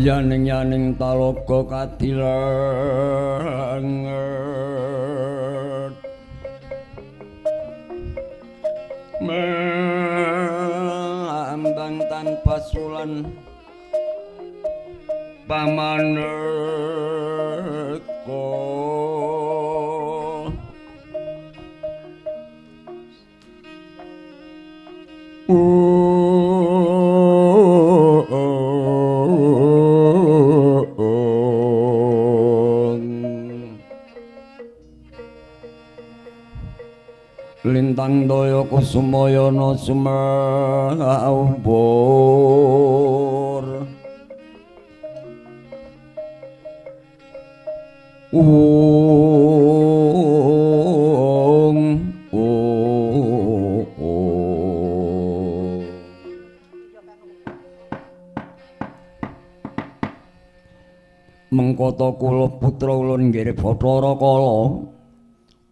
Yaning-yaning talaga kadilanget melambang tanpa sulan pamaneka. Lintang daya kusumayana sumawur ung mengkoto kula putra ulun nggih Bathara Kala.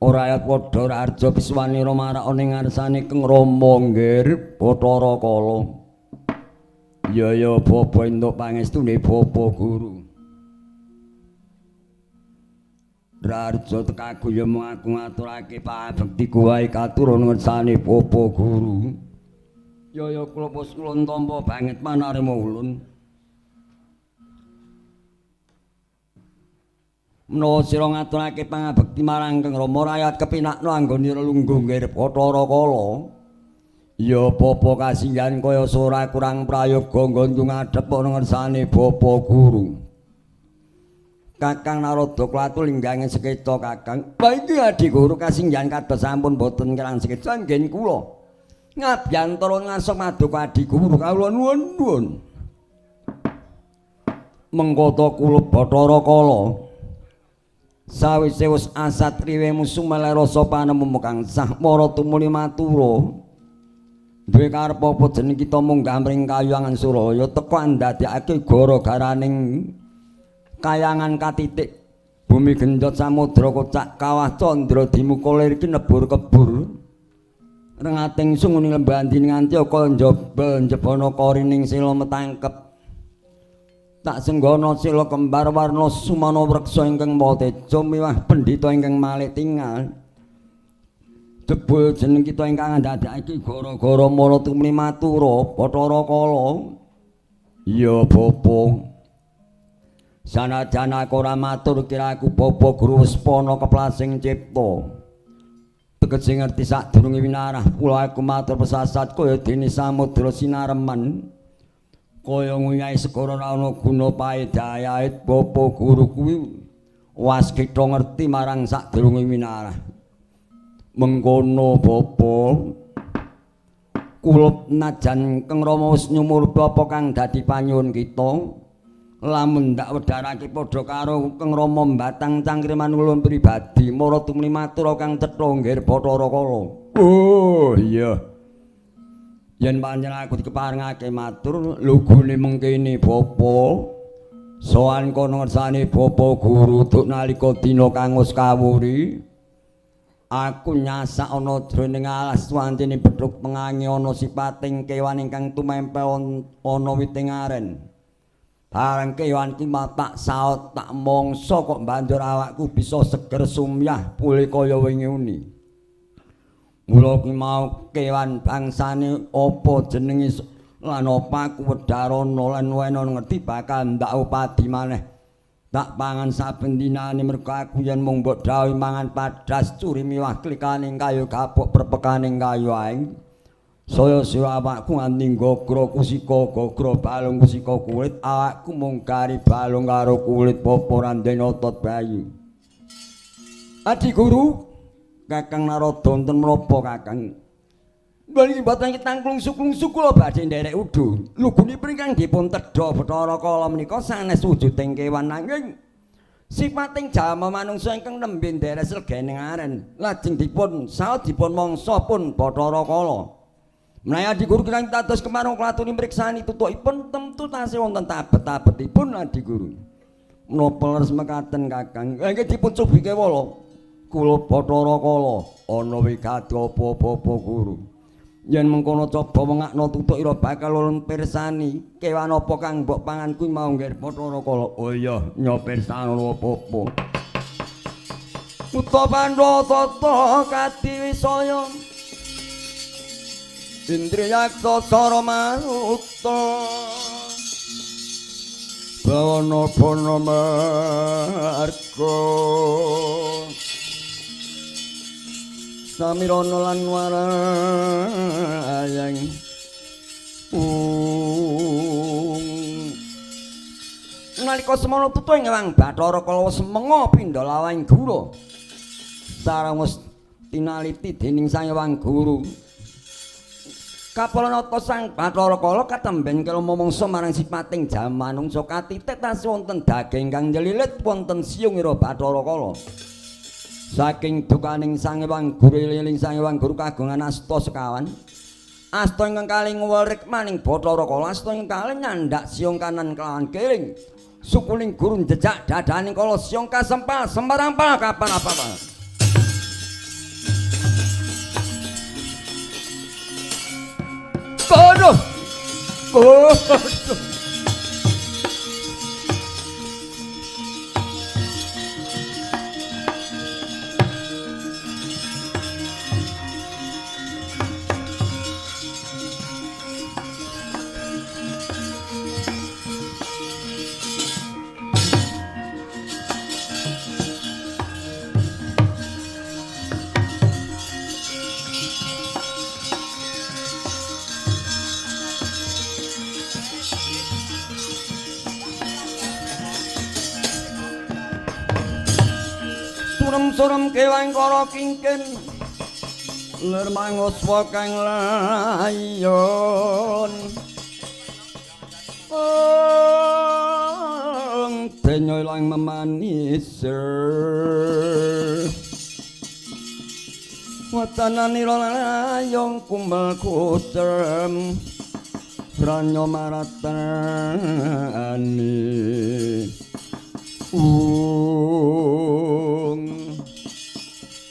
Ora ayat padha raharja piswanira marak ning ngarsane Kang Rama nggih Bathara Kala. Ya ya bapa entuk pangestune bapa guru. Raharja tekaku ya mung aku ngaturake pabektiku wae katurun ngersane bapa guru. Ya ya kula pos ulun tampa banget panarima ulun. Menawa sira ngaturake pangabekti marang Kang Rama rayat kepinakno anggonira lungguh nggih Bathara Kala. Ya bapa kasinggihan kaya ora kurang prayoga nggonku ngadhep ana ngersane bapa guru. Kakang Narada klatu linggange sekeca Kakang. Lha iki Adi Guru kasinggihan kados sampun boten kirang sekeca nggen kula. Ngabyantara ngasok maduka Adi Guru kawula nuwun. Mengkoto kula Bathara Kala. Sawise wis asat riwe musuh meleh rasa panemu kang sah mara tumuli matura. Duwe karep apa jeneng kita munggah mring kayangan Suraya teka ndadekake gara-garaning kayangan katitik bumi genjot samudra kocak kawah candra dimuka lir iki nebur kebur. Rengating sunguni lembandi nganti aka njaba njebana korining sila metangkep. Tak senggono sila kembar warna sumana wreksa ingkang maha miwah pendhita ingkang malih tingal. Jebul jeneng kita ingkang ndadekake gara-gara mara tumuli matura Bathara Kala. Ya bapa. Sanajan aku ora matur kira aku bapa guru wis pana keplasing cipta. Tegese ngerti sadurunge winarah kula aku matur pesasat kaya dene samudra sinareman. Kaya nguyahi segara ora ana guna paedayahe bapa guru kuwi waskita ngerti marang sadurunge winarah. Mengkono bapa kula najan Kang Rama wis nyumurupi apa kang dadi panyuwun kita lamun ndak wedharake padha karo Kang Rama mbatang cangkriman ulun pribadi mara tumuli matur kang cetha nggih Bathara Kala. Oh iya. Yen pancen aku dikeparengake matur lugune mengkene bapa sowan kono ngersane bapa guru duk nalika dina kang wis kawuri aku nyasak ana jroning alas wancine bedhug pengangi ana sipating kewan ingkang tumempel ana witing aren. Bareng kewan ki tak saot tak mangsa kok banjur awakku bisa seger sumyah pulih kaya wingi uni. Mula ki mau kewan bangsane apa jenenge lan apa aku wedharana lan wena ngerti bakal ndak upadi maneh. Tak pangan saben dinane mergo aku yen mung mbok dawuhi mangan padas curi miwah klikaning kayu gapuk perpekaning kayu aing. Saya siwa awakku nganti gogro kusika gogro balung kusika kulit awakku mung kari balung karo kulit apa randen otot bayi. Adi Guru Kakang Narada wonten menapa Kakang? Nggih mboten kitang klungsu-klungsu kula badhe nderek udu. Lugunipun ingkang dipun tedha Bathara Kala menika sanes wujuding kewan nanging sipating jalma manungsa ingkang nembe nderes legening aren. Lajeng dipun saut dipun mangsa pun Bathara Kala. Menawi Adi Guru kirang dados kemarung kula aturi mriksani tutukipun temtu tasih wonten tabet-tabetipun Adi Guru. Menapa leres mekaten Kakang? Nggih dipun cubi kewala. Kula Bathara Kala ana wigati apa Bapak Guru. Yen mengkono coba wengakno tutuk ira bakal ulun pirsani kewan apa kang mbok pangan kuwi mau nggih Bathara Kala. Oh iya, nyopirsani apa-apa. Utapandha tata kadiwisaya Indriyaksa sara maruta bawana bana marga samirana lan warayang nalika semono tutu ing Ewang Bathara Kala semenga pindha lawang gura sareng wis tinaliti dening Sang Ewang Guru. Kapalanata Sang Bathara Kala katemben kala mangsa marang sipating jamanungsa katitik tasih wonten daging kang nyelilit wonten siung ira Bathara Kala. Saking dukaning Sang Ewang Guru eling Sang Ewang Guru kagungan asta sekawan. Asta ingkang kalih ngwerik maning Bathara Kala, asta ingkang kalih nyandak siung kanan kelawan kiring. Sukuning guru njejak dadaning kala siung kasempal semarampal kapan apa-apa. Kono. Kono. Surem kewan kara kingkin lir manguswa kang layon ong denyo ilang memanis watananira layong kumbel kucem sranyo maratani.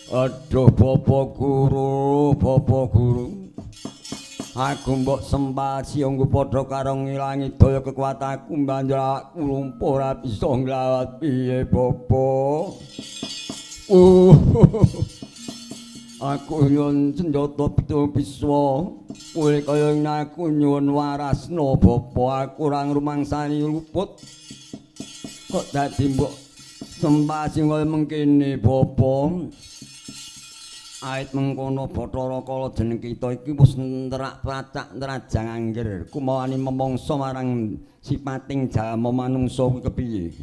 Aduh Bapak Guru, Bapak Guru. Aku mbok sembah siungku padha karo ngilangi daya kekuatanku banjur aku lumpuh ora bisa nglawat piye Bapak. Aku nyuwun senjata pitung piswa, kowe kaya aku nyuwun warasna Bapak, aku ora ngrumangsani luput. Kok dadi mbok sembah sing kaya mengkene Bapak. Ait mengkono Bathara Kala jeneng kita iki wis nerak pracak nerajang angger kumawani memangsa marang sipating jalma manungsa kuwi kepiye.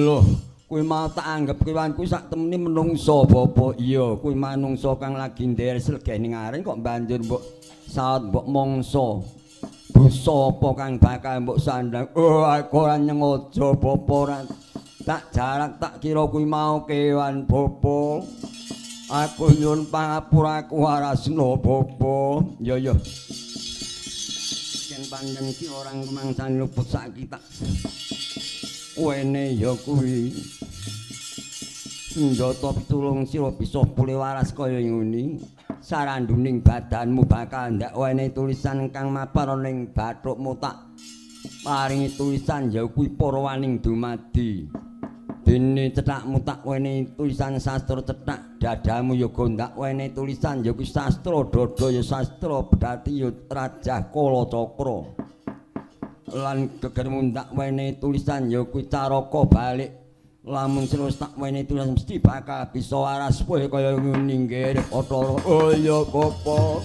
Loh, kuwi mau tak anggap kewan kuwi sak temene menungsa Bapak. Iya, kuwi manungsa kang lagi ndher slegeh ning aring kok banjur mbok saut mbok mangsa. Dosa apa kang bakal mbok sandhang? Oh, aku ora nyengaja Bapak, ora tak jarak tak kira kuwi mau kewan Bapak. Aku nyuwun pangapura aku warasna Bapak. Ya ya. Yen pancen iki ora rumangsani luput saiki tak wene ya kuwi. Senjata pitulung sira bisa pulih waras kaya ngene. Saranduning badanmu bakal ndak wene tulisan kang mapar ning bathukmu tak paringi tulisan ya kuwi parwaning dumadi. Dene cethakmu tak wenehi tulisan sastra cethak, dadamu ya gondak wenehi tulisan ya kuwi sastra, dada ya sastra, bedati ya Rajah Kalacakra. Lan gegermu ndak wenehi tulisan ya kuwi Caraka balik. Lamun terus tak wenehi tulisan mesti bakal bisa waras kowe kaya ngene nggih Bathara. Oh iya Bapak.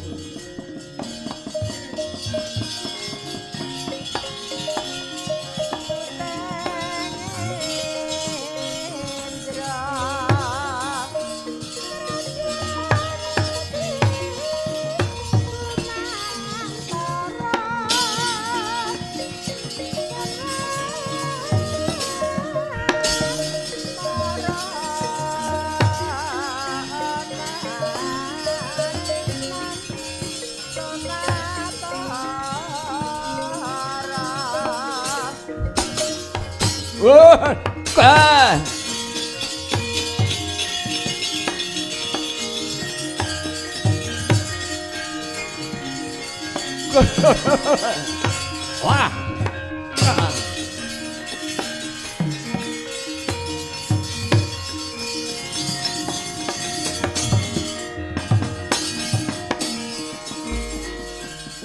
Wah. Wah.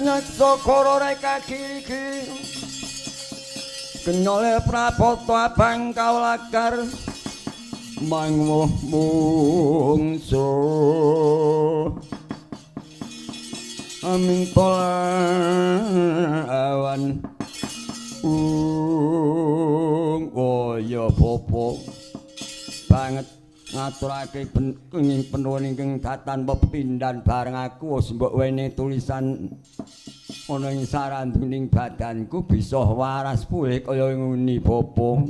Nyeksa koro reka kiri-kiri kenyole prapata abang kawlakar mangwuh mungsu aming awan kaya bapa banget ngaturake kenging penuwun ingkang datan pepindhan bareng aku wis mbok wene tulisan ana ing saranduning badanku bisa waras pulih kaya nguni bapa.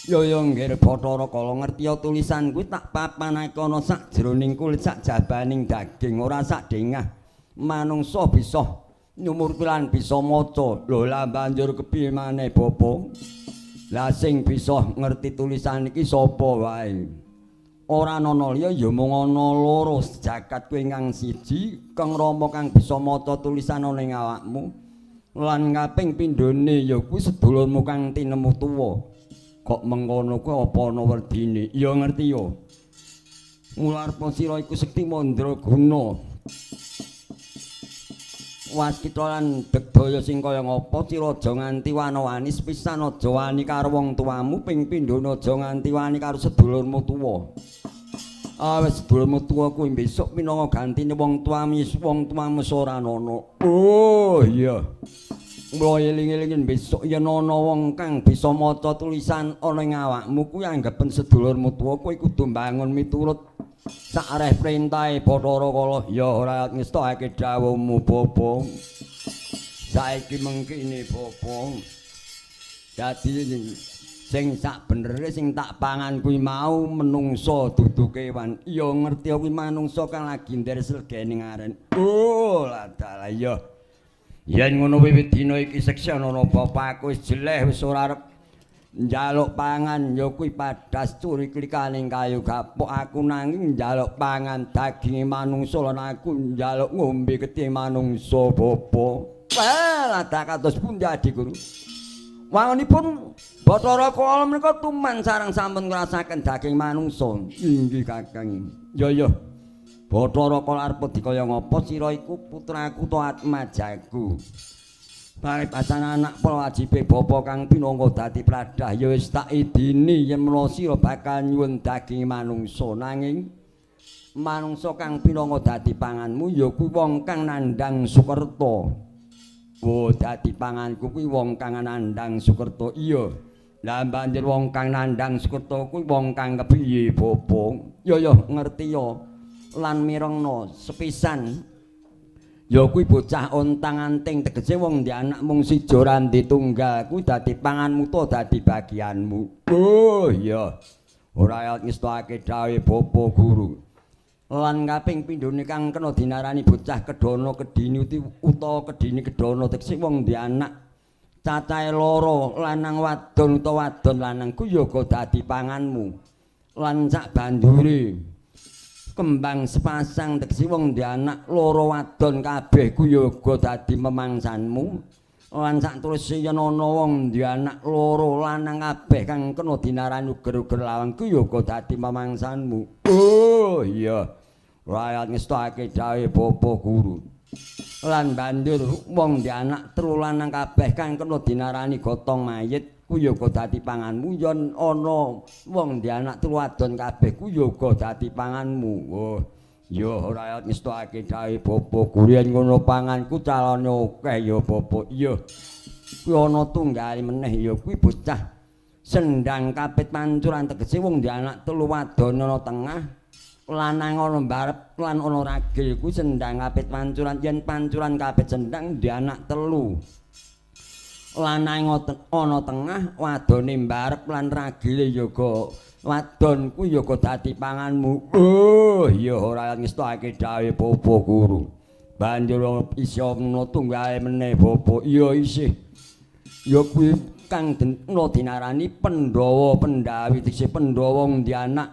Ya nggih Bathara Kala ngerti ya tulisan kuwi tak papanake ana sak jroning kulit sak jabaning daging ora sak dengah manungsa bisa nyumur lan bisa maca. Lho lah banjur kepiye maneh bapa? Lah sing bisa ngerti tulisan iki sapa wae? Ora ana liya ya mung ana loro jagat kuwi ingkang siji Kang Rama kang bisa maca tulisan ana ing awakmu lan kaping pindhone ya kuwi sedulurmu kang tinemu tuwa. Kok mengkono kuwi apa ana werdine? Ya ngerti ya. Mularpa sira iku sekti mandraguna. Waskita lan degdaya sing kaya ngapa sira aja nganti wana-wani sepisan aja wani karo wong tuamu ping pindhone aja nganti wani karo sedulurmu tuwa. Awis sedulurmu tuwa kuwi besok minangka gantine wong tuamu wong tuamu ora ana. Oh iya. Mula eling-elingin besok yen ana wong kang bisa maca tulisan ana ing awakmu kuwi anggepen sedulurmu tuwa kuwi kudu mbangun miturut sakreh perintahe Bathara Kala. Ya ora ngestokake dawuhmu bapa. Saiki mengkene bapa. Dadi sing sak benere sing tak pangan kuwi mau menungsa dudu kewan. Ya ngerti kuwi manungsa kang lagi ndher slegene ngaren. Oh ladalah ya. Yen ngono wiwit dina iki seksi ana bapakku wis jeleh wis ora arep njaluk pangan ya kuwi padas curi klikaning kayu gapok aku nanging njaluk pangan daginge manungsa lan aku njaluk ngombe getih manungsa bapa. Wah lha kados pundi Adi Guru? Wangunipun Bathara Kala menika tuman sareng sampun ngrasaken daging manungsa. Inggih Kakang. Ya ya. Bathara Kala arep dikaya ngapa sira iku putraku ta atmajaku. Paribasan anak pol wajibe bapa kang pinangka dadi pradah ya wis tak idini yen menawa sira bakal nyuwun daging manungsa nanging manungsa kang pinangka dadi panganmu ya kuwi wong kang nandhang Sukerta. Oh dadi panganku kuwi wong kang nandhang Sukerta. Iya. Lah banjur wong kang nandhang Sukerta kuwi wong kang kepiye bapa? Ya ya ngerti ya lan mirengna sepisan. Ya kuwi bocah ontang-anting tegese wong ndek anak mung siji ora ndek tunggal kuwi dadi panganmu ta dadi bagianmu. Oh iya. Ora ngestokake dawuhe bapa guru. Lan kaping pindhone kang kena dinarani bocah kedana kedini utawa kedini kedana tegese wong ndek anak cacahe loro lanang wadon utawa wadon lanang kuwi ya uga dadi panganmu. Lan sak banjure kembang sepasang tegese wong ndek anak loro wadon kabeh kuwi ya uga dadi memangsanmu. Lan sak teruse yen ana wong ndek anak loro lanang kabeh kang kena dinarani uger-uger lawang kuwi ya uga dadi memangsanmu. Oh iya. Ora ngestokake dawuhe bapa guru. Lan banjur wong ndek anak telu lanang kabeh kang kena dinarani gotong mayit kuwi ya uga dadi panganmu. Yen ana wong ndek anak telu wadon kabeh kuwi ya uga dadi panganmu. Oh ya ora ngestokake dawuhe bapa guru yen ngono panganku calone akeh ya bapa. Iya kuwi ana tunggale meneh ya kuwi bocah sendang kapit pancuran tegese wong ndek anak telu wadon ana tengah lanang ana mbarep lan ana ragil kuwi sendang kapit pancuran. Yen pancuran kapit sendang ndek anak telu lanang ana tengah wadone mbarep lan ragile ya uga wadon kuwi ya uga dadi panganmu. Oh ya ora ngestokake dawuhe bapa guru. Banjur isih ana tunggale meneh bapa. Iya isih. Ya kuwi Kang dena dinarani Pandhawa Pendhawi tegese Pandhawa ngendi anak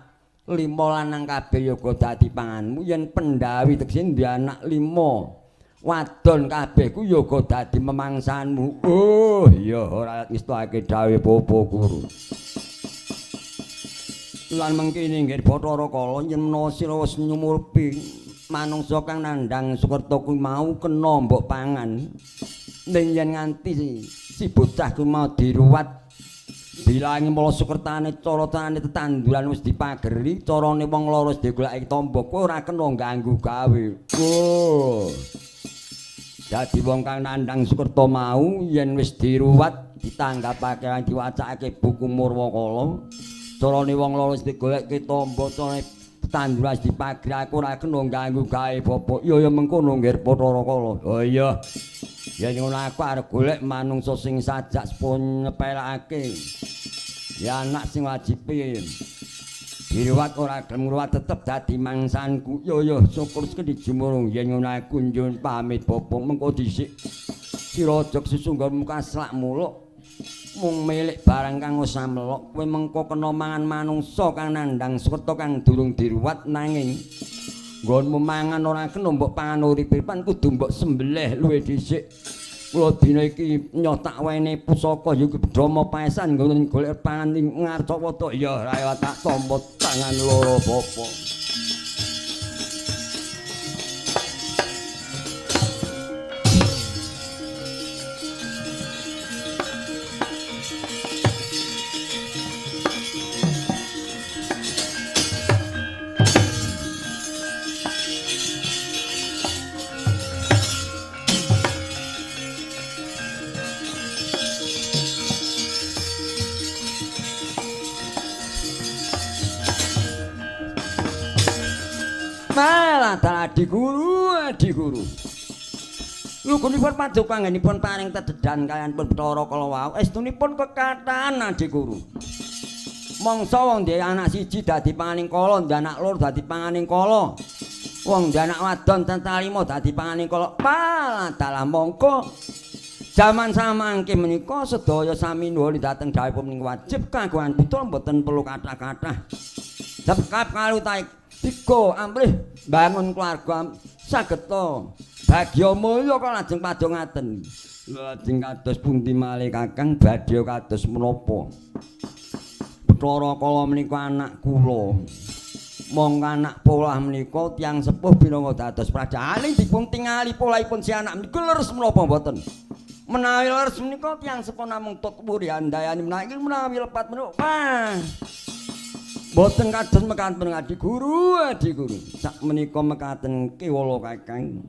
5 lanang kabeh yoga dadi panganmu, yen Pendhawi tegese ngendi anak 5 wadon kabeh ku yoga dadi memangsanmu. Oh iya ora ngestake dawuh Bapak Guru. Lan mengkene nggih Bathara Kala yen menawa sira wis nyumurpi manungsa kang nandhang Sukerta kuwi mau kena mbok pangan, ning yen nganti si bocah kuwi mau diruwat bilangi mala sukertane cara-carane tetanduran wis dipageri, carane wong loro wis digoleki tamba, kowe ora kena ganggu gawe. Oh. Dadi wong kang nandhang Sukerta mau yen wis diruwat ditanggapake lan diwacakake buku Murwakala, carane wong loro wis digoleki tamba, carane tetanduran wis dipageri, aku ora kena ganggu gawe bapak. Ya ya mengkono nggih Bathara Kala. Oh iya. Yen ngono aku arep golek manungsa sing sajak sepun nyepelake. Ya anak sing wajib diruwat ora gelem ngruwat tetep dadi mangsanku. Ya ya syukur sekali jumurung yen ngono aku njun pamit bapak mengko dhisik. Sira aja sesungguh muka selak muluk mung milik barang kang wis amelok kowe mengko kena mangan manungsa kang nandhang Sukerta kang durung diruwat, nanging nggonmu mangan ora kena mbok pangan uripe-uripan kudu mbok sembelih luwih dhisik. Kula dina iki nyotak wene pusaka ya Bedama paesan nggon golek pangan ing Ngarcawata. Ya ora tak tampa tangan loro bapa. Malah adi guru, adi guru. Lugunipun paduka anggenipun paring tededan kaliyan pun Bathara kala wau, estunipun kekathahan adi guru. Mangsa wong duwe anak siji dadi panganing kala, ndek anak loro dadi panganing kala. Wong duwe anak wadon cacah 5 dadi panganing kala. Malah dalah mongko jaman samangke menika sedaya sami nuwun dhateng dawuhipun menika wajib kagungan putra mboten perlu kathah-kathah. Sebab kalu taik tiga amrih bangun keluarga sageta bagya mulya kok lajeng padongaten. Lajeng kados pundi malih Kakang badhe kados menapa? Bathara Kala menika anak kula. Mongko anak polah menika tiyang sepuh pinangka dados praja. Aling dipun tingali polahipun si anak menika leres menapa mboten? Menawi leres menika tiyang sepuh namung tut wuri andayani menawi menawi lepat menika wah. Boten kados mekaten adi guru, adi guru. Sak menika mekaten kewala Kakang.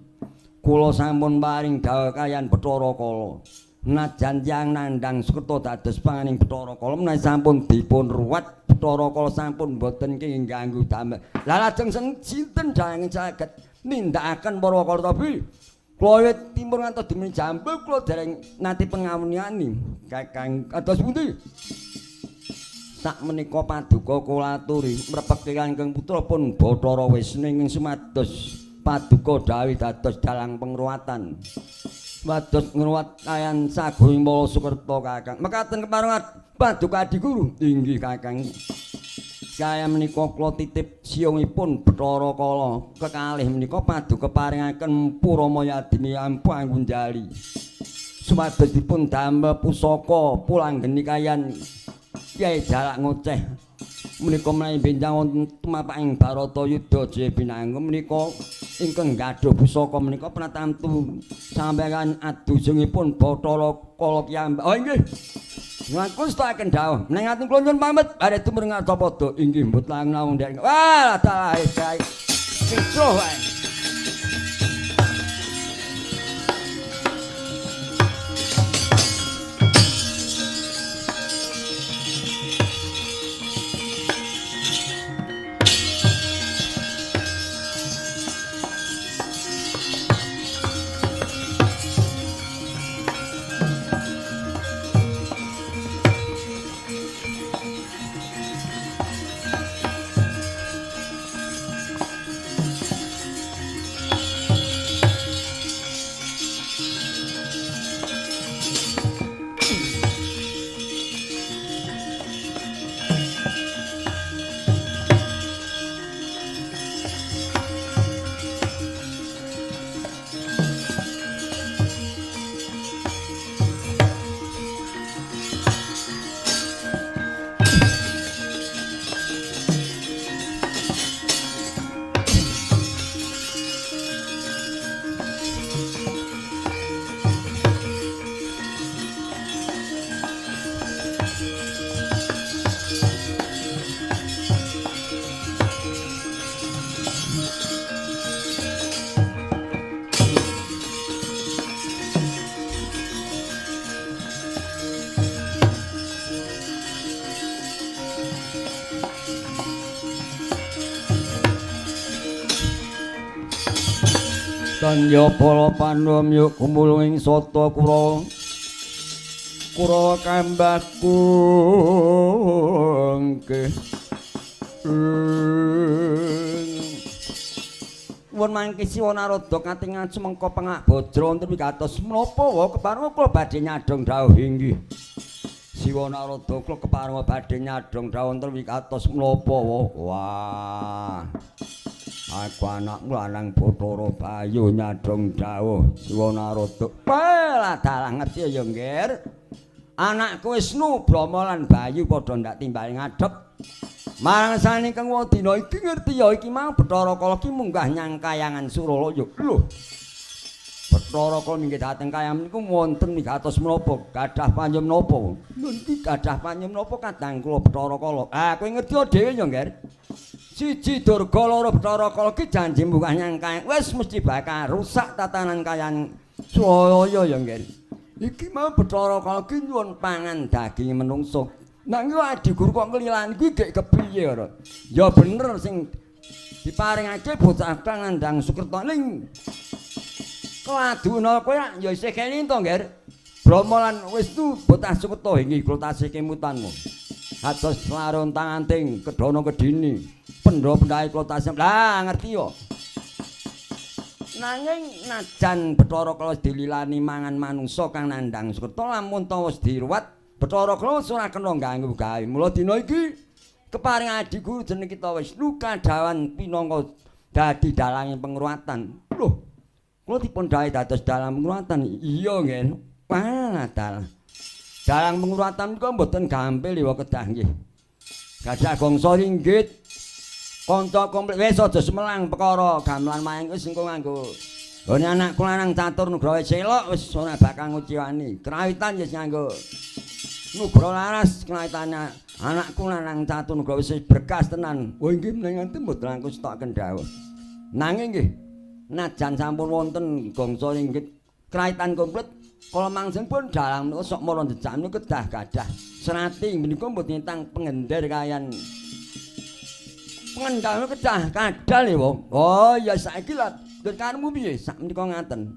Kula sampun paring dawuh kaliyan Bathara Kala. Najan tiyang nandhang Sukerta dados panganing Bathara Kala menawi sampun dipun ruwat Bathara Kala sampun boten kenging ganggu damel. Lah lajeng sinten dayang saged nindakaken Purwakarta tapi kula timur ngantos dumugi Jambul kula dereng nate pengawuniani. Kakang kados pundi? Sak menika paduka kula aturi mrepeki Kanjeng Putra pun Bathara Wisnu ing sumados paduka dawuh dados dalang pengruwatan. Wados ngruwat kayan saguing Mala Sukerta Kakang. Mekaten kepareng paduka adi guru. Inggih Kakang. Kaya menika kula titip siyungipun Bathara Kala kekalih menika paduka paringaken Puramayadini ampuh anggunjali. Sumados dipun damel pusaka pulanggeni kayan Kyai Jalak Ngoceh menika menawi benjang wonten tumapak ing Baratayuda Jaya Binangun menika ingkang gadhuh pusaka menika pratamtu sampeyan adujungipun Bathara Kala kiyambak. Oh inggih. Nglakustaken dawuh. Ning ati kula nyuwun pamit bare tumrap Ngarcapada. Inggih mboten langkung ndek. Wah, dalah kae. Kisruh wae. Ya para Pandhawa yuk kumulung ing sata Kurawa. Kurawa kambaku nggih. Won mangke Siwa Narada katingan sumengko pengak bajra wonten wigatos menapa wa kepareng kula badhe nyadhong dawuh inggih. Siwa Narada kula kepareng badhe nyadhong dawuh wonten wigatos menapa wa. Wah. Aku anakmu lanang Bathara Bayu nyadhong dawuh Siwa Narada. Lah dalah ngerti ya Nggir. Anakku Wisnu Brahma lan Bayu padha ndak timbali ngadhep. Marang sane kang dina iki ngerti ya iki mau Bathara Kala ki munggah nyang kayangan Suralaya. Lho. Bathara Kala minggih dhateng kayangan niku wonten wigatos menapa? Gadah panjem napa? Lho iki gadah panjem napa kadang kula Bathara Kala? Ah kowe ngerti dhewe ya, Ngger. Siji Durga loro Bathara Kala ki janji munggah nyang kayangan wis mesti bakal rusak tatanan kayangan Suralaya ya, Ngger. Iki mau Bathara Kala ki nyuwun pangan daging menungso. Nanging adi guru kok nglilani kuwi gek kepiye ora? Ya bener sing diparingake bocah kang nandhang Sukerta ning keladuna kowe ya isih kene to, Ngger. Brahma lan Wisnu bocah Sukerta inggih kula tasih kemutanmu. Atos laron tanganting kedana kedini. Pendha-pendhae kula tasih. Lah ngerti yo. Nanging najan Bathara Kala dililani mangan manungsa kang nandhang Sukerta lamun ta wis diruwat Bathara Kala wis ora kena ganggu gawe. Mula dina iki keparing adi guru jeneng kita Wisnu kadhawan pinangka dadi dalange pengruwatan. Lho, kula dipun dhawuhi dados dalang pengruwatan. Iya nggih. Wah, dalang. Dalang pengruwatan menika mboten gampil ya kedah nggih. Gadah gongso ringgit. Kanca komplit wis aja semelang perkara gamelan mayang wis engko nganggo. Gone anakku lanang Catur Nugraha selok wis ora bakal nguciwani. Krawitan wis nganggo Nugraha laras krawitannya anakku lanang Catur Nugraha wis berkas tenan. Oh inggih menawi mboten langkung setokaken dawuh. Nanging nggih najan sampun wonten gongso ringgit krawitan komplit kala mangsen pun dalang menika sok mara jejak menika kedah gadah serati menika mboten tentang pengender kayan pengendal kedah kadal ya wong. Oh ya saiki lha karemu piye sak menika ngaten.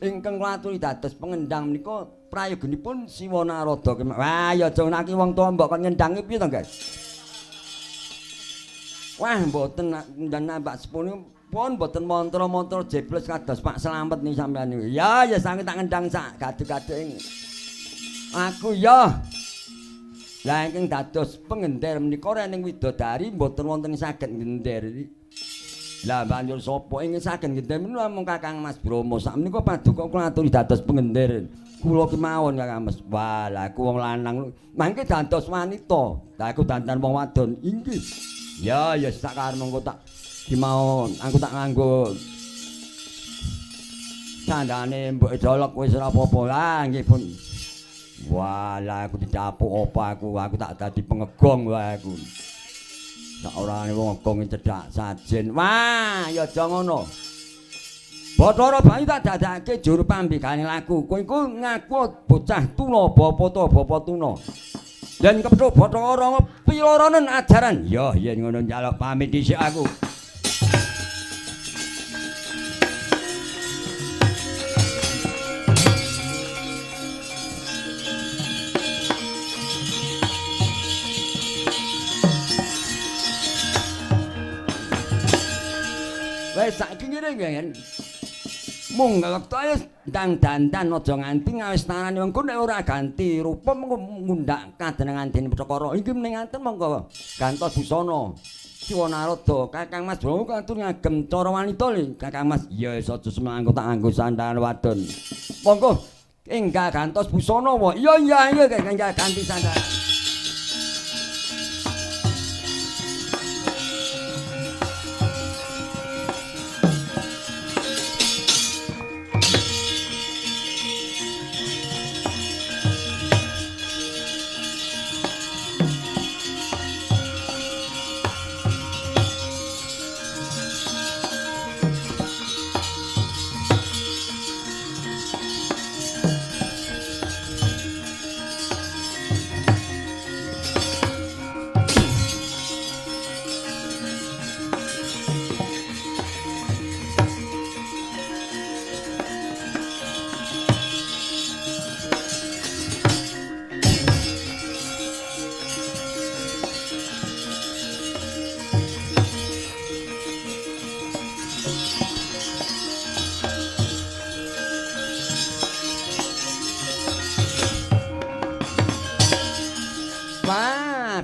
Ingkang kula aturi dados pengendang menika prayoginipun Siwa Narada. Wah ya aja naki wong tuwa mbok kon ngendangi piye to, Guys? Wah mboten ndang nambak sepune pun mboten mantra-mantra jebles kados Pak Slamet nih sampean niku. Ya ya sange tak ngendang sak gaduk-gaduke. Aku ya. Lah ingkang dados pengender menika rening widodari mboten wonten saged ngender. Lah banjur sapa ingkang saged ngender menika namung Kakang Mas Brahma. Sak menika paduka kula aturi dados pengender. Kula kemawon Kakang Mas. Wah, lah aku wong lanang mangke dados wanita. Lah aku dandan wong wadon. Inggih. Ya ya sak karep mengko tak dimawon. Aku tak nganggo sandane mbok dolok wis ora apa-apa. Lah nggih pun. Wah, lah aku dicapuk apa aku tak dadi pengegong wae aku. Sak orane wong ngegong cedhak sajen. Wah, ya aja ngono. Bathara Bayu tak dadake juru pambikane laku. Kowe iku ngaku bocah tuna bapa ta bapa tuna. Yen kepethuk Bathara piloronen ajaran. Ya yen ngono njaluk pamit dhisik aku. Wis saiki ngene nggih. Mung wektu ayo ndang dandan aja nganti ngawis tanane wong nek ora ganti rupa mengko ngundhak kadenengan dene Bathara. Iki meneh ngaten monggo gantos busana. Siwa Narada, Kakang Mas Brahma katur ngagem cara wanita lho. Kakang Mas, iya wis aja semangko tak anggo sandangan wadon. Monggo enggal gantos busana wae. Iya iya iya enggal ganti sandangan.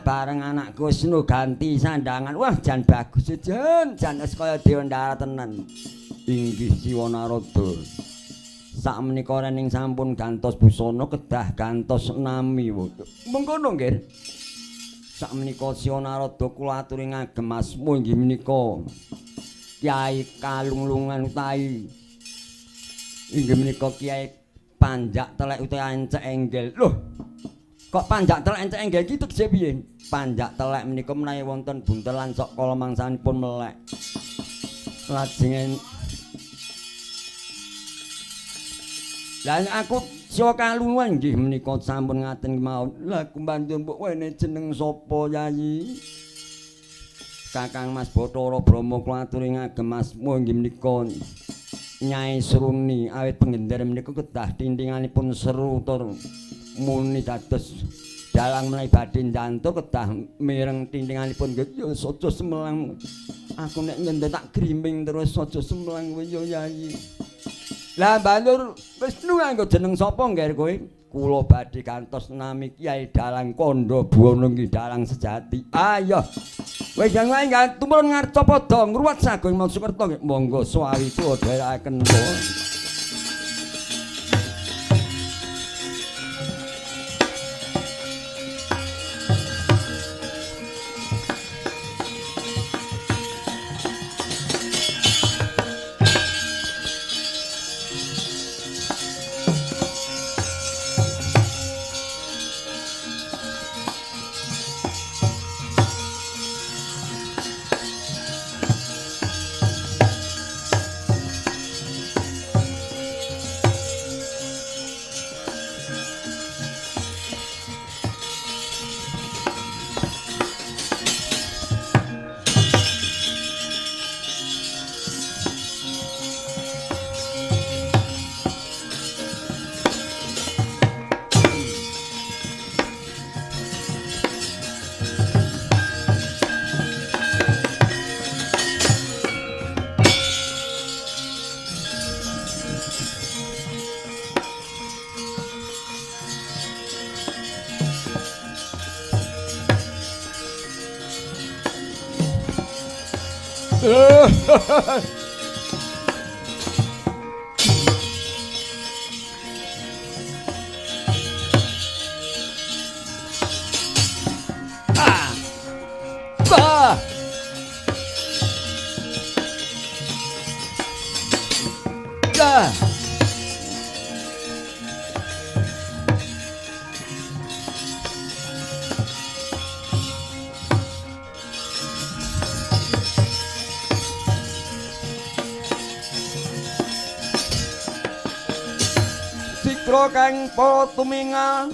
bareng anakku Wisnu ganti sandangan. Wah jan bagus jan, jan wis kaya dewa ndarat tenan. Inggih Siwa Narada. Sakmenika rening sampun gantos busana kedah gantos nami. Mengkono nggih. Sakmenika Siwa Narada kula aturi ngagem asma inggih menika Kyai Kalunglungan utawi inggih menika Kyai Panjak Telek utawi Ancek Enggel. Loh, kok Panjak Telek Ancek Enggel iki tegese piye? Panjak Telek menika menawi wonten buntelan sok kala mangsanipun melek. Lajeng lan aku Siwa Kalungan nggih menika sampun ngaten kemawon. Lah kumbantu mbok wene jeneng sapa Yayi? Kakang Mas Bathara Brahma kula aturi ngagem asma inggih menika Nyai Sruni. Awit penggender menika kedah tintinganipun seru tur muni dados dalang menawi badhe njantuk kedah mireng tintinganipun nggih. Ya aja semelang. Aku nek ngender tak griming terus aja semelang kowe ya Yayi. Lah banjur Wisnu nganggo jeneng sapa ngger kowe? Kula badhe gantos nami Kyai Dalang Kandha Buwana nggih dalang sejati. Ayo. Wis jang wae tumurun ngarcapada ngruwat sagung Mangsukerta nggih. Monggo sawi kula dherekaken. Kang para tumingal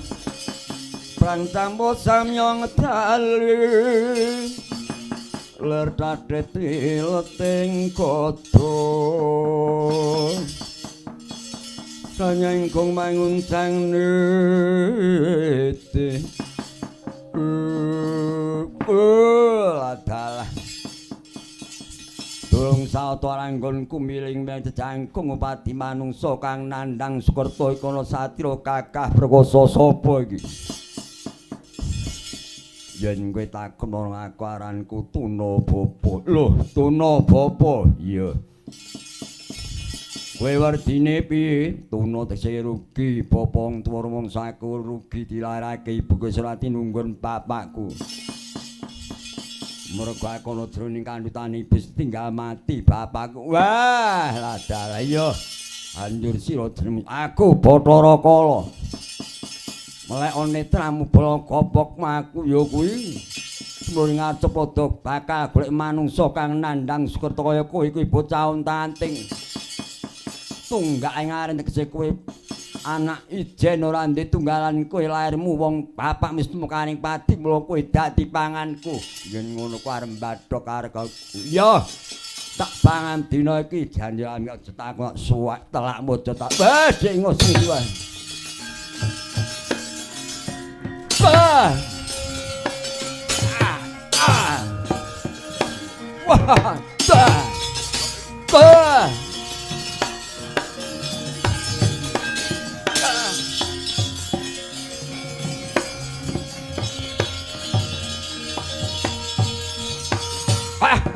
prang cambo samya ngedali ler dadhet leting kodho sanyangkung manguncang niti adalah durung saoto anggonku miling jejangkung upadi manungsa kang nandhang Sukerta ikana satya kakah prakosa sapa iki? Yen kowe takon marang aku aranku Tuna Bapa. Loh, Tuna Bapa? Iya. Kowe werdine piye? Tuna tegese rugi, bapa wong tuwa rumangsaku rugi dilairake ibu Surati nunggun bapakku. Mergo aku ana jroning kandhutane ibu tinggal mati bapakku. Wah, ladalah iya. Anjur sira jeneng aku Bathara Kala. Melek netramu bala kopok aku ya kuwi. Mung ngarep padha bakal golek manungsa kang nandhang Sukerta kaya kowe kuwi bocah ontanting. Tunggak ing areng tegese kowe anak ijen ora ndek tunggalan kowe lairmu wong bapak wis tumekaning pati mula kowe dadi panganku. Yen ngono ku arep mbadhok arek aku. Ya tak pangan dina iki janji aja tak suwak telakmu aja tak. Wah, dik ngosi wae. Wah. Ah. Wah. Wah.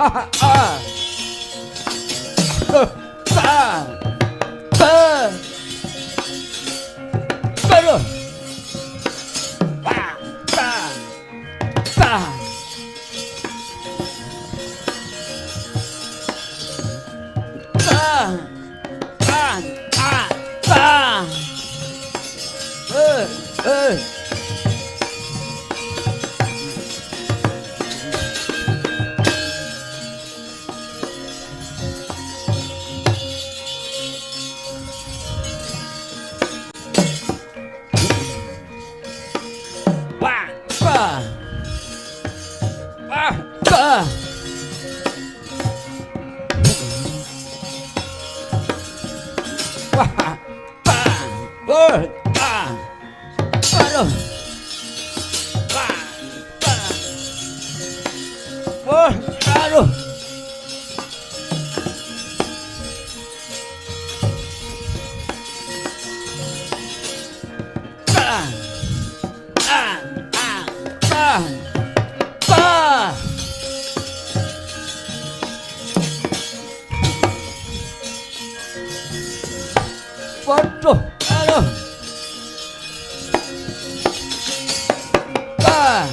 Ah. Pa. Pa. Pero. Pa. Pa. Pa. Pa. Pa. Pa. Pa. Eh, eh. Wah, pa. Wah, pa. Wah, pa. Wah, pa. Aduh. Wah, pa. Wah, aduh. Pa. Ah, ah, pa. Pa. Waduh, aduh. Pa.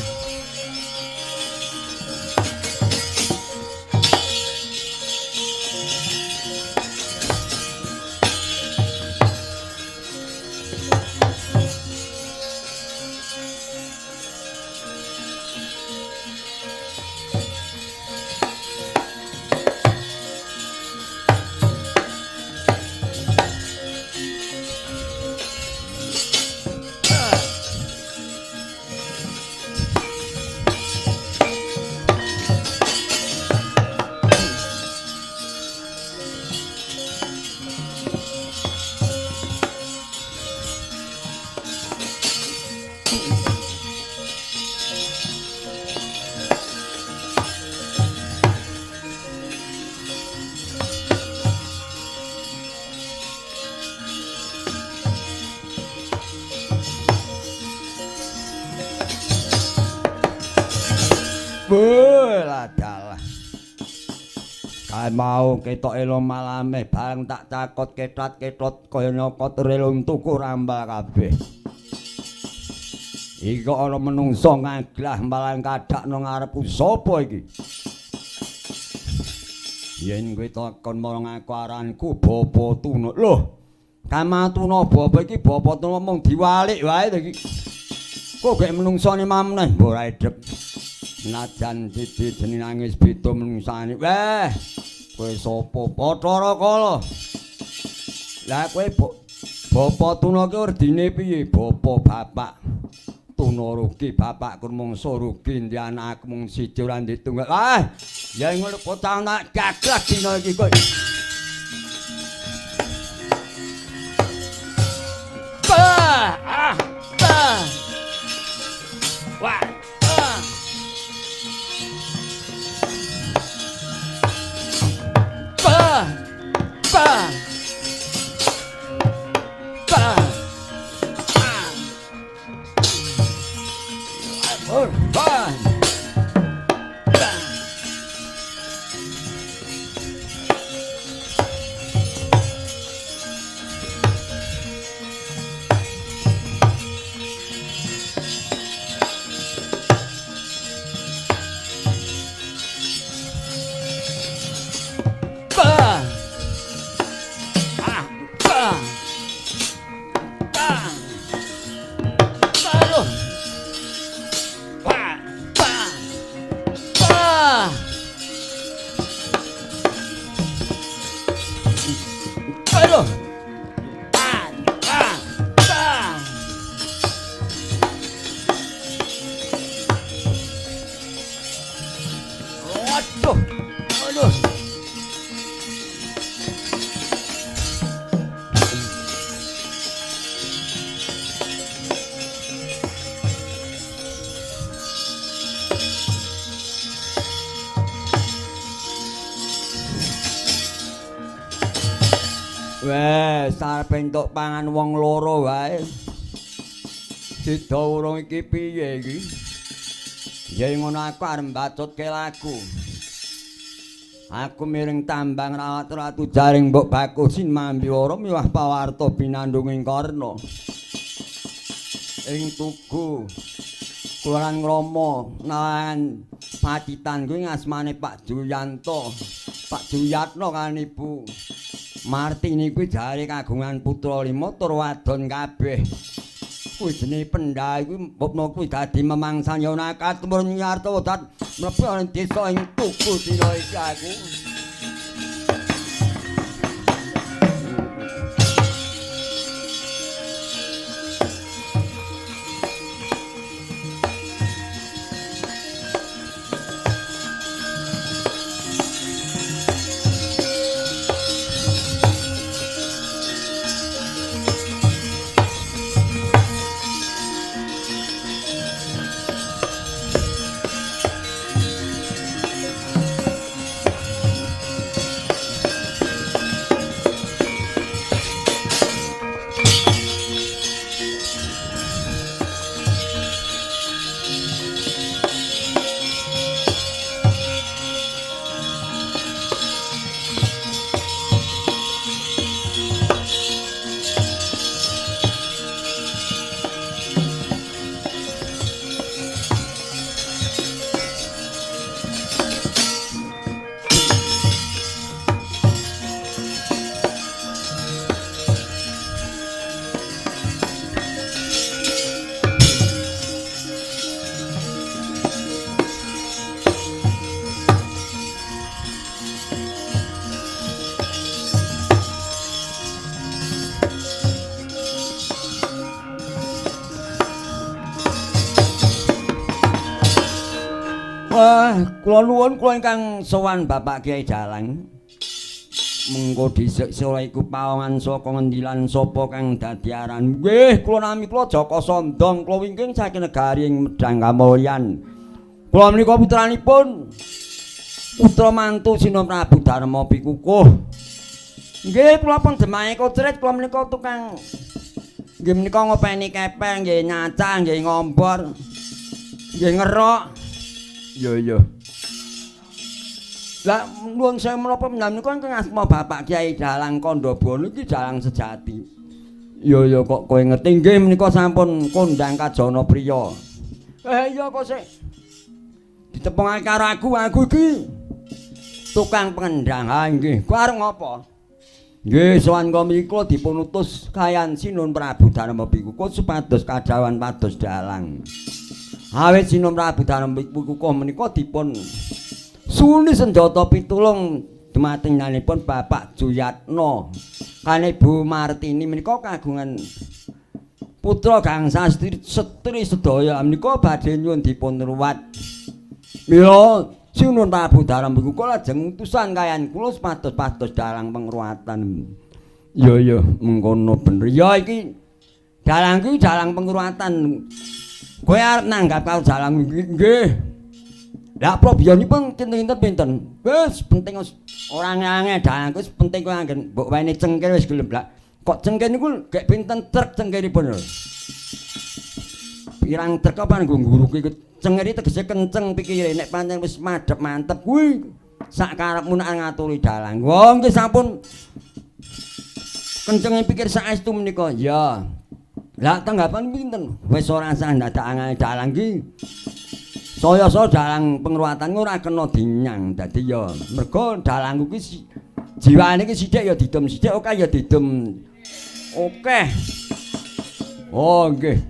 Beladalah. Kae mau ketoke lo malame bareng tak cakot ketrat-ketrot kaya nyokot relung tuku rambal kabeh. Iki kok ana menungso ngaglah malang kadak nang ngarepku sapa iki? Yen kowe takon marang aku aranku Bapa Tuna. Loh, Kamatuna bapa iki Bapa Tuna mung diwalik wae to iki. Kok gek menungsone mamneh ora edep. Najan siji jeneng nangis beda menungsane. Weh, kowe sapa? Bathara Kala. Lah kowe Bapa Tuna ki urdine piye? Bapa bapak Tuna rugi, bapakku mungsu rugi, ndi anakku mung siji ora ndek tunggal. Ah, ya ngono bocah nak gaglah dina iki kowe. Pa, ah, pa. Wah, ah. Pa, pa, pa. Ah. Oh, pa. Pa. Pa. Ah, pa. Pa. Pa. Pa. Pa. Pa. Aduh. Pa. Pa. Pa. Waduh. Aduh. Wes, arep entuk pangan wong loro wae. Sida urung iki piye iki? Ya ngono aku arep mbacutke lagu. Aku miring tambang rawat ratu jaring mbok bakusin mambiwara miwah pawarta binandunging karna. Ing tugu Kelurahan Ngromo nang Pacitan kuwi ngasmane Pak Juyanto. Pak Juyatno kan Ibu Martini kuwi jare kagungan putra 5 tur wadon kabeh. Kuwi jenenge pendha kuwi mbokno kuwi dadi memangsan ya nakat tumurun nyarta dat mlebu ing desa ing tugu dina iki aku. Kula nuwun kula ingkang sowan Bapak Kyai Dalang. Mengko dhisik sira iku pawongan saka ngendi lan sapa kang dadi aran? Nggih, kula nami kula Jaka Sandong, kula wingking saking negari ing Medang Kamulyan. Kula menika putranipun putra mantu Sinom Prabu Darma Pikukuh. Nggih, kula pun demahe kocret, kula menika tukang nggih menika ngopeni kepeng, nggih nyacah, nggih ngombor, nggih ngerok. Iya iya. Lah nuwun sewu menapa menika ingkang asma Bapak Kyai Dalang Kandhabuana iki dalang sejati. Iya iya kok kowe ngerti nggih menika sampun kondang kajana priya. Iya kok sik ditepungake karo aku, aku iki tukang pengendang. Ha nggih, kowe arep ngopo? Nggih, sowan kula mriku dipun utus kayan Sinun Prabu Darma Pikukuh supados kadhawan pados dalang. Awit Sinun Prabu Darma Pikukuh menika dipun suni senjata pitulung dumateng nyanipun Bapak Juyatno kan Ibu Martini menika kagungan putra gangsa setri sedaya menika badhe nyuwun dipun ruwat. Mila Sinun Prabu Darma Pikukuh lajeng utusan kayan kula supados-pados dalang pengruwatan. Iya iya mengkono bener. Ya iki dalang kuwi dalang pengruwatan. Kowe arep nanggap karo dalang nggih. Lah probiyonipun kinten-kinten pinten? Wis penting wis ora angel dalang wis penting kowe anggen mbok wene cengkir wis gelem lak. Kok cengkir niku gek pinten trek cengkiripun lho. Pirang trek apa nggo ngguruki cengkir tegese kenceng pikire nek pancen wis madhep mantep kuwi sak karepmu nek ngaturi dalang. Wong nggih sampun kencenge pikir saestu menika. Ya. Lah tanggapan pinten? Wis ora usah ndadak angel dalang iki. Saya-saya dalang pengruwatan ora kena dinyang. Dadi ya mergo dalangku ki jiwane ki sithik ya didum sithik, oke ya didum. Oke. Oh nggih.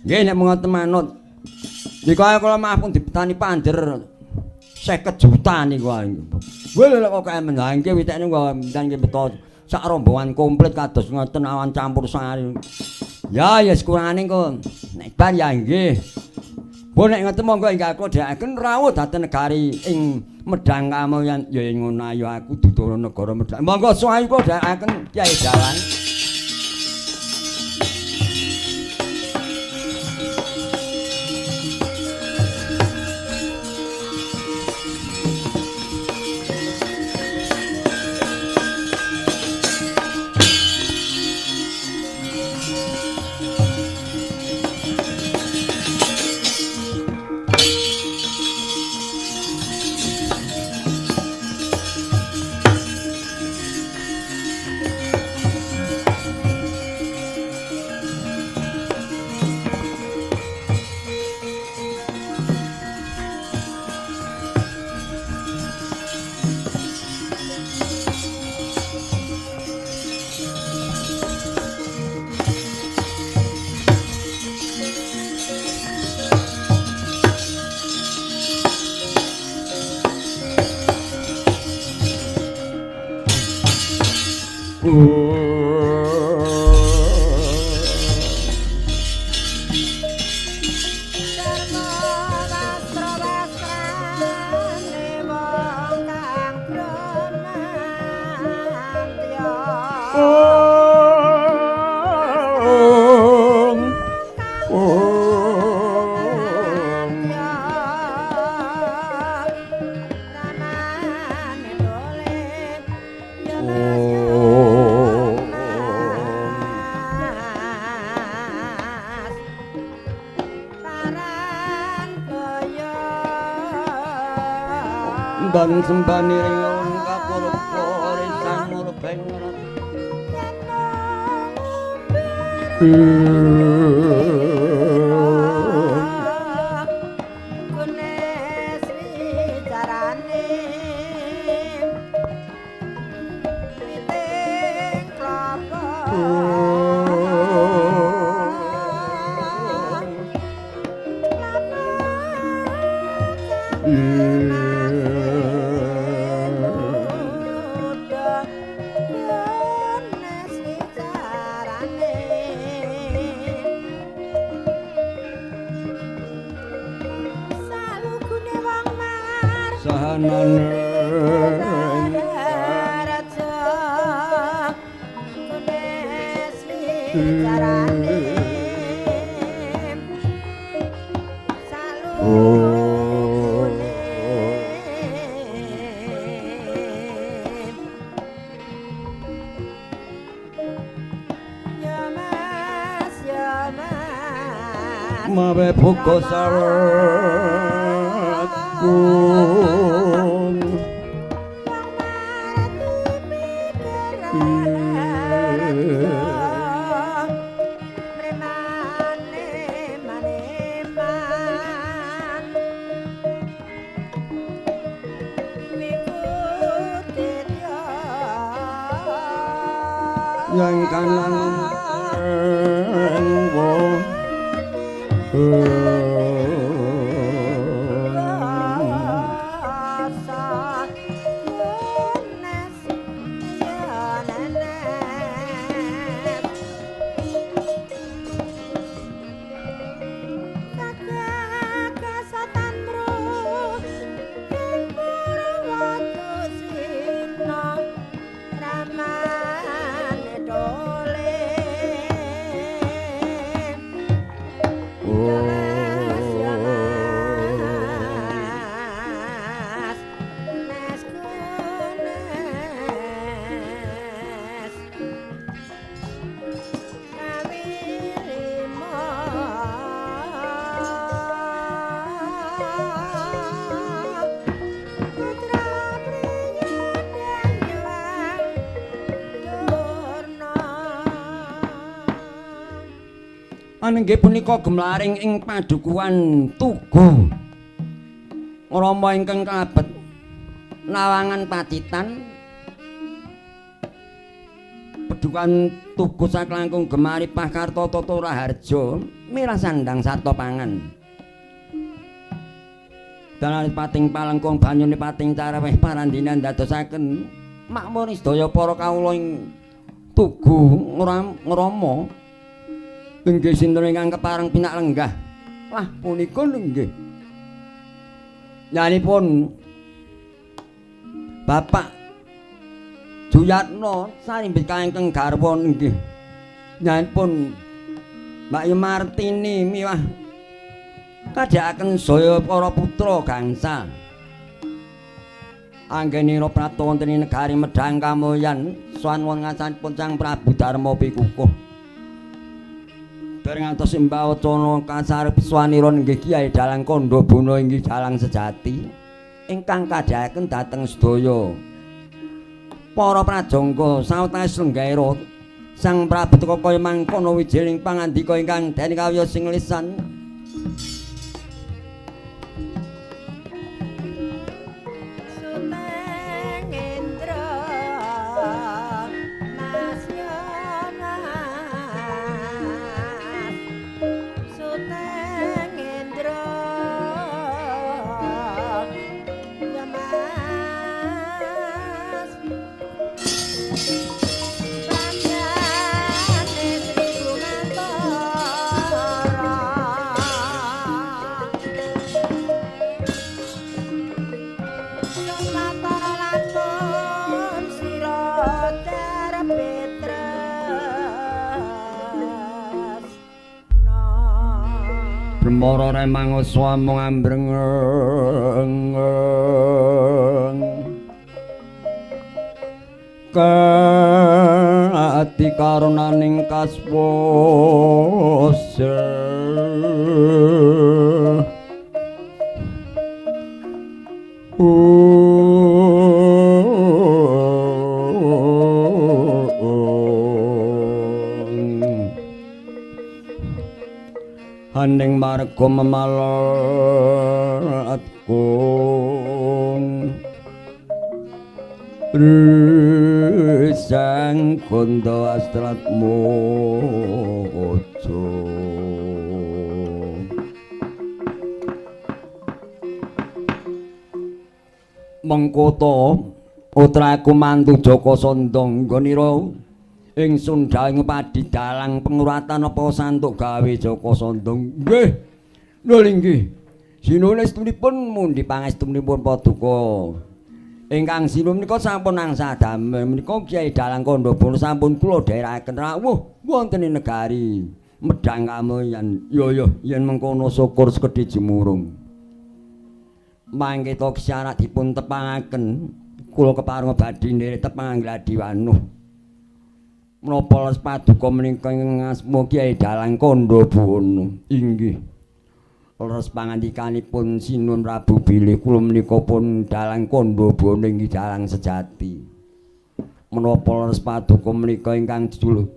Nggih nek mengoten manut. Niku kula maaf pun dipetani panjer 50 juta niku. Weh lho kok kaya menangke witekne kok nggih beto sak rombongan komplit kados ngoten awan campur sari. Ya ya sekurangane kok nek bar ya nggih. Mbok nek ngoten monggo ingkang kula dhewekaken rawuh dhateng negari ing Medang Kamulyan ya ngono ayo aku dudono negara Medang. Monggo suwayu kula dhewekaken Kyai Dalang. Sembang sembani ring kapurba risang murbeng. Mawe buka sarakun yang kanan Inggih punika gemlaring ing padukuhan Tugu. Rama ingkang kalebet Nawangan Pacitan. Padukuhan Tugu saklangkung gemari Pakarta Tata Raharja mirah sandang sarta pangan. Dalan pating palengkung banyune pating caraweh parandinan ndadosaken makmur sedaya para kawula ing Tugu ngrama. Inggih sinten ingkang kepareng pinak lenggah. Wah punika nggih. Nyanipun Bapak Juyatno sarimbit ingkang garwa nggih. Nyanipun Mbak Martini miwah kadhakaken sedaya para putra gangsa. Anggenira prapta wonten ing negari Medhang Kamulyan sowan wonten ngarsanipun Sang Prabu Darma Pikukuh. Bareng ngantos simbah wacana kasarep swanira inggih Kyai Dalang Kandha Bona inggih dalang sejati ingkang kadhakaken dhateng sedaya para prajangka sawetawis lenggaira Sang Prabu teka kaya mangkono wijiling pangandika ingkang den kawya sing lisan. Mara remang swamung ambreng kati karunaning kaswasa Haning marga memalatku Risang gondo astratmu ojo. Mengkoto putraku mantu Jaka Sandha nggonira ingsun dawuh padi dalang penguratan apa santuk gawe Jaka Sandha. Nggih. Lho inggih. Sinuwun estunipun mundi pangestunipun paduka. Ingkang sinuwun menika sampun angsal damel menika Kyai Dalang Kandha sampun kula dherekaken rawuh wonten ing negari Medhang Kamulyan. Ya ya yen mengkono syukur sekedhi jumurung. Mangke to syarat dipun tepangaken kula kepareng badhe nderek tepang gladi wanuh. Menapa les paduka menika ing asma Kyai Dalang Kandha Buwana. Inggih. Leres pangandikanipun Sinuwun Prabu bilih kula menika pun Dalang Kandha Buwana inggih dalang sejati. Menapa leres paduka menika ingkang jejuluk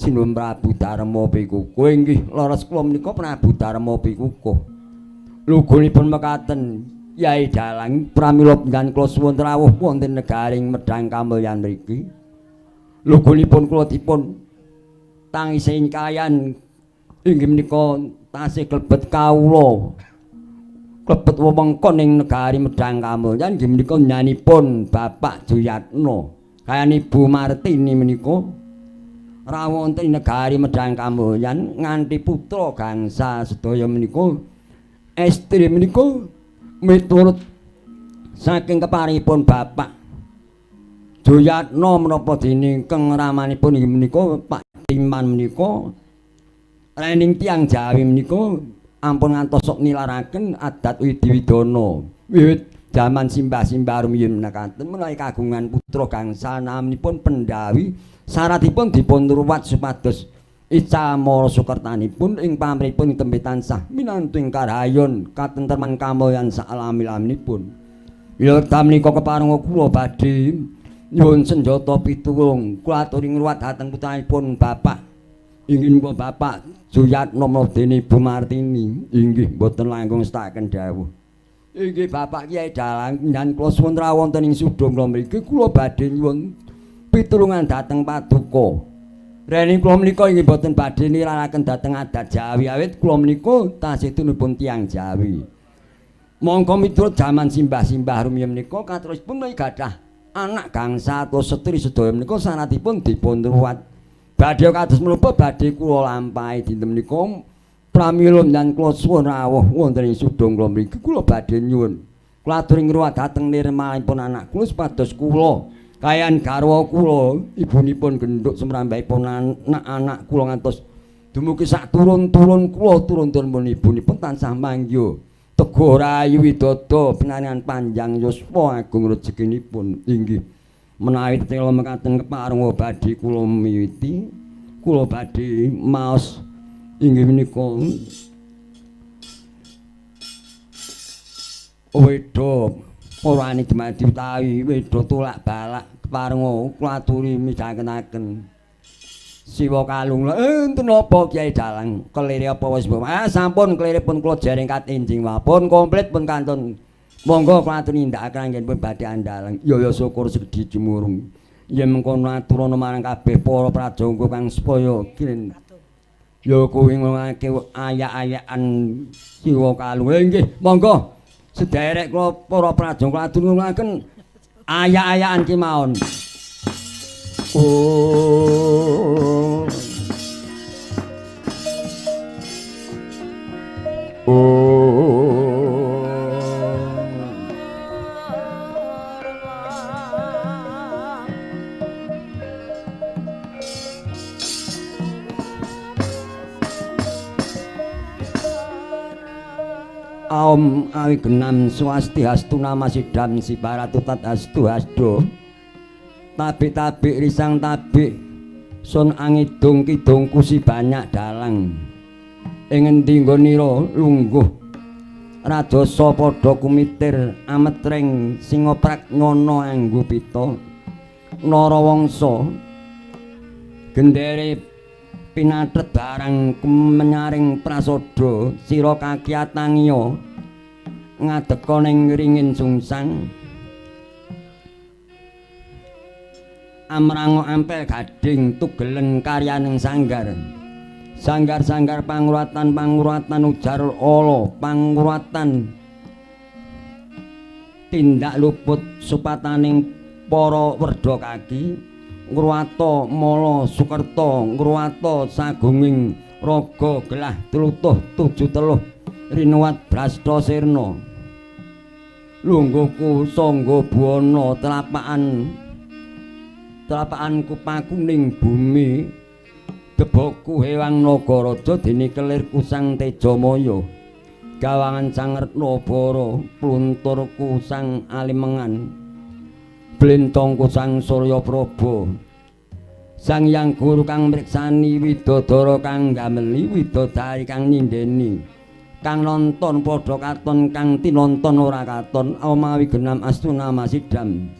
Sinuwun Prabu Darma Pikukuh. Inggih, leres kula menika Prabu Darma Pikukuh. Lugunipun mekaten Kyai Dalang pramila penggan kula suwun rawuh wonten negaring Medhang Kamulyan mriki. Lugunipun kula dipun tangisi kayan inggih menika tasih klebet kawula. Klebet wewengkon ing negari Medhang Kamulyan inggih menika nyanipun Bapak Juyatno kayan Ibu Martini menika rawuh wonten ing negari Medhang Kamulyan nganti putra gangsa sedaya menika estri menika miturut saking keparipun Bapak Juyatno menapa dene ingkang ramanipun inggih menika Pak Timan menika rening tiyang Jawi menika ampun ngantos sok nilaraken adat widi-widana wiwit jaman simbah-simbah rumiyin mekaten menawi kagungan putra gangsal namanipun Pendawi syaratipun dipun ruwat supados ical mara sukertanipun ing pamrihipun tembe tansah minantu ing karayon katentreman kamulyan salami-laminipun. Wilda menika kepareng kula badhe nyuwun senjata pitulung kula aturi ngruwat dhateng putranipun Bapak inggih Bapak Juyatno dene Ibu Martini. Inggih mboten langkung setaken dawuh. Inggih Bapak Kyai Dalang nyan kula suwun rawuh wonten ing sudha kula mriki kula badhe nyuwun pitulungan dhateng paduka. Reni kula menika inggih boten badhe nilaraken dhateng adat Jawi awit kula menika tasih tunipun tiyang Jawi. Mongko miturut jaman simbah-simbah rumiyin menika katerusipun menawi gadah anak gangsa atau setri sedaya menika syaratipun dipun ruwat. Badhe kados menapa badhe kula lampahi dinten menika pramila nyan kula suwun rawuh wonten ing sudha kula mriki kula badhe nyuwun kula aturi ngruwat dhateng nirmalipun anak kula supados kula kayan garwa kula ibunipun genduk sumrambahipun anak-anak kula ngantos dumugi sak turun-turun kula turun-turun ibunipun tansah mangya teguh rahayu widodo pinaringan panjang yuswa agung rezekinipun. Inggih menawi tetela mekaten kepareng badhe kula miwiti kula badhe maos inggih menika wedha purane dumadi utawi wedha tolak balak kepareng kula aturi midhangetaken siwa kalung. Enten napa Kyai Dalang kelire apa wis sampun kelire pun kula jereng kat enjing pun komplit pun kantun monggo kula aturi nindakaken anggenipun badhe andalang. Ya ya syukur sedhi jumurung yen mengkono aturana marang kabeh para prajangga kang supaya kirin ya kuwi ngomongake ayak-ayakan siwa kalung. Nggih monggo sederek kula para prajangga aturi ngomongake ayak-ayakan kemawon. Oh. Oh. Aum awigenam swasti hastu nama sidam sibaratu tat hastu hasdo tabik-tabik risang tabik sun angidung kidung kusi banyak dalang ing endi nggonira lungguh rajasa padha kumitir ametreng singoprak nyono anggo pita narawangsa gendere Pinathet barang menyaring prasoda sira kakiyatangiya ngadeka ning ringin sungsang amrango ampel gading tugelen karyaning sanggar. Sanggar-sanggar pangruwatan-pangruwatan ujar ala pangruwatan tindak luput supataning para werda kaki ngruwata mala sukerta ngruwata sagunging raga gelah tlutuh tuju teluh rinuwat brasta sirna lungguhku sangga buwana telapakan telapakanku pakuning bumi deboku hewang nagaraja dene kelirku sang Tejamaya gawangan sang Retnabara plunturku sang Alimengan blentongku sang Suryapraba sang Hyang Guru kang mriksani widodara kang gameli widodari kang nyindeni kang nonton padha katon kang tinonton ora katon amawi genam astuna masidam.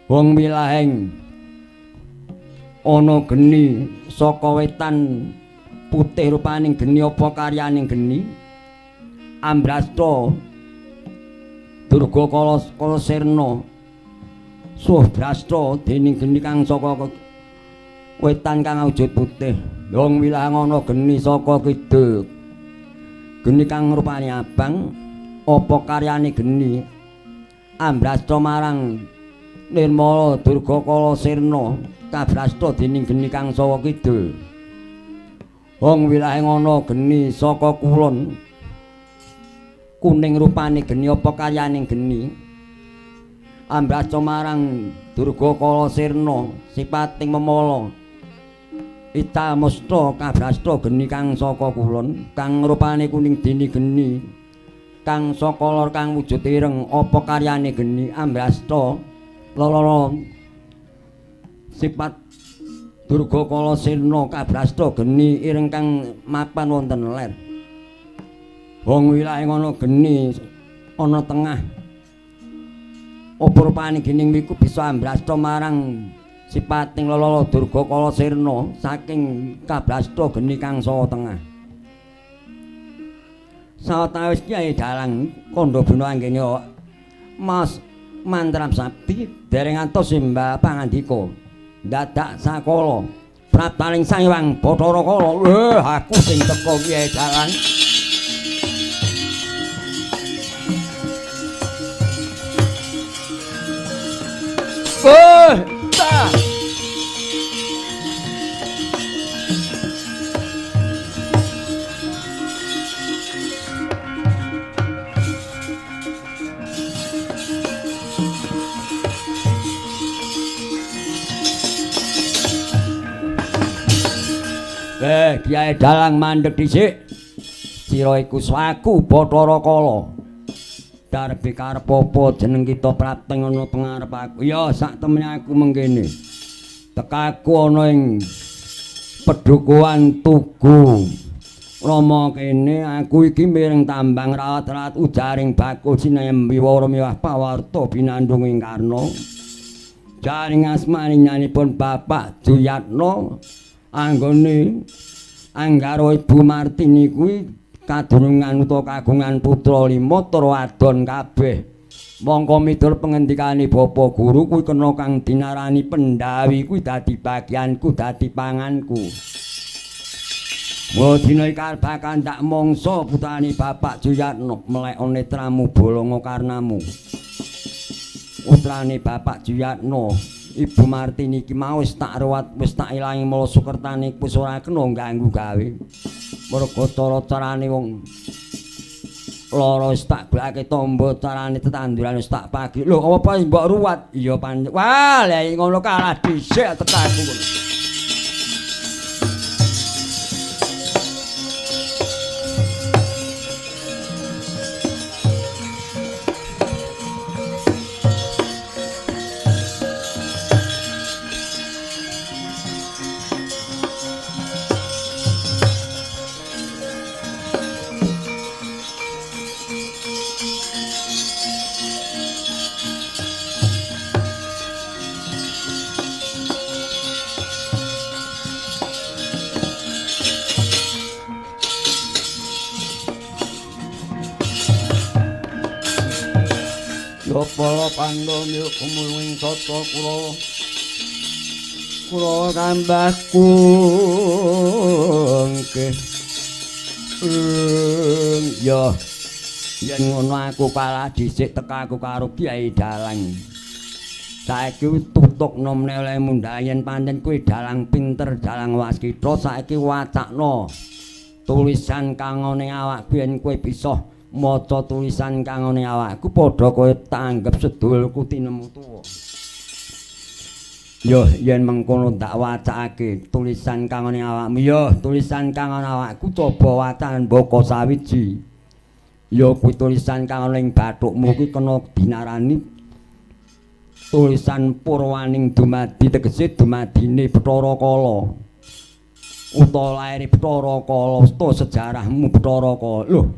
Wong wilaheng ana geni saka wetan putih rupaning geni apa karyaning geni ambrasta durga kala kala sirna subrasta dening geni kang saka wetan kang awujud putih. Wong wilaheng ana geni saka kidul geni kang rupane abang apa karyane geni ambrasta marang Nirmala Durga Kala Sirna kabrasta dening geni kang saka kidul. Wong wilaheng ana geni saka kulon kuning rupane geni apa karyaning geni ambrasta marang Durga Kala Sirna sipating memala ita musta kabrasta geni kang saka kulon kang rupane kuning dene geni kang saka lor kang wujud ireng apa karyane geni ambrasta loro sifat Durga Kala Sirna kabrasta geni ireng kang mapan wonten ler. Wong wilahe ana geni ana tengah apa rupane geni iku bisa ambrasta marang sipating lolo Durga Kala Sirna saking kabrasta geni kang saka tengah. Sawetawis Kyai Dalang kandha bina anggene Mas mantram sabdi dereng antos simbah pangandika dadak sakala praptaning Sang Hyang Bathara Kala. Aku sing teka Kyai Dalang. Ta. Kyai Dalang mandeg dhisik. Sira iku swaku Bathara Kala. Darbe karep apa jeneng kita prapteng ana pengarep aku. Ya sak temene aku mengkene. Tekaku ana ing pedukuhan Tugu. Rama kene aku iki mireng tambang rawat-rawat ujaring bakul sinayembi wara miwah pawarta binandung ing karna. Jaring asmaninyanipun Bapak Juyatno anggone anggara Ibu Martini kuwi kadurungan utawa kagungan putra 5 tur wadon kabeh. Mongko miturut pengendikane Bapak Guru kuwi kena kang dinarani pendhawi kuwi dadi bagianku, dadi panganku. Wa dina iki bakal ndak mangsa putrane Bapak Juyatno mlekon netramu bolongo karnamu. Putrane Bapak Juyatno Ibu Martini iki mau wis tak ruwat, wis tak ilangi mula sukertane wis ora kena ganggu gawe. Mergo cara-carane wong lara wis tak golekake tombo, carane tetanduran wis tak pagi. Lho, apa mbok ruwat? Iya pan. Wah, lha ngono kalah dhisik tekaku. Ya para Pandhawa kumulung ing sata Kurawa. Kurawa tambah kungke. Ya yen ngono aku kalah dhisik teka aku karo Kyai Dalang. Saiki tutukno meneh oleh mundhak yen pancen kuwi dalang pinter, dalang waskita, saiki wacakna tulisan kang ana ing awakku yen kowe bisa maca tulisan kang ana ing awakku padha kowe tanggep sedulurku tinemu tuwa. Yo yen mengkono tak wacakake tulisan kang ana ing awakmu. Yo tulisan kang ana awakku coba wacan mbaka sawiji. Yo kuwi tulisan kang ana ing bathukmu kuwi kena dinarani tulisan purwaning dumadi, tegese dumadine Bathara Kala. Utawa laire Bathara Kala, utawa sejarahmu Bathara Kala. Lho,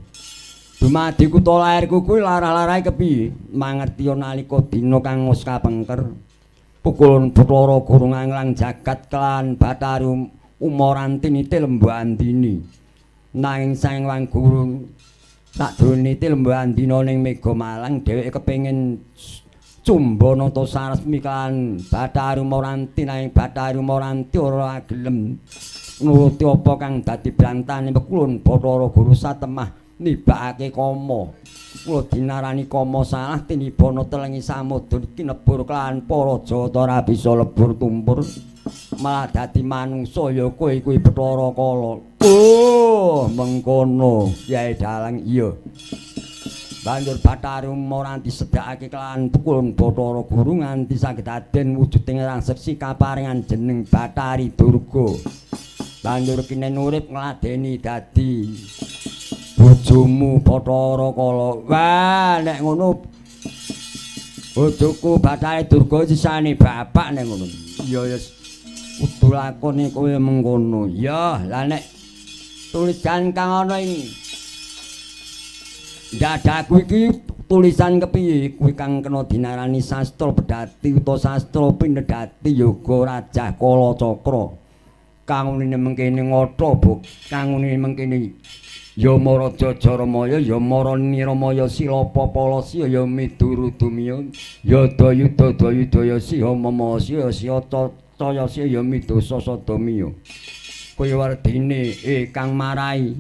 dumadi kutha lairku kuwi larah-larahe kepiye? Mangerti nalika dina kang wis kapengker. Pukul Bathara Guru nganglang jagat kelan Bathari Umaranti nite Lembu Andini. Nanging Sang Hyang Guru sadurunge nite Lembu Andina ning Mega Malang dheweke kepengin cumbana ta saresmi kan Bathari Umaranti, nanging Bathari Umaranti ora gelem nuruti apa kang dadi brantane pekulun Bathara Guru satemah nibakake kama. Kula dinarani kama salah tinibana telengi samudra iki nebur kelawan para jawata ora bisa lebur tumpur malah dadi manungsa ya kowe kuwi Bathara Kala. Oh, mengkono Kyai Dalang. Iya. Banjur Bathari Umaranti sedhakake kelawan pukulun Bathara Guru nganti saged aden wujuding raseksi kaparingan jeneng Bathari Durga. Banjur kinen urip ngladeni dadi bojomu Bathara Kala. Wah, nek ngono bojoku Bathari Durga sisane bapak nek ngono. Iya ya kudu lakone kowe mengkono. Ya, lah nek tulisan kang ana ing dadaku iki tulisan kepiye kuwi kang kena dinarani sastra pedhati utawa sastra pinedhati yoga rajah Kalacakra. Kang unine mengkene ngata, Bu. Kang unine mengkene ya Maraja Jaramaya, ya Mara Niramaya Silapa Palasya, ya Midurudumiya, ya Dayuda Dayudaya Siha Mamasya, ya Cacayasya, ya Midasa Sadamiya. Kuwi werdine kang marai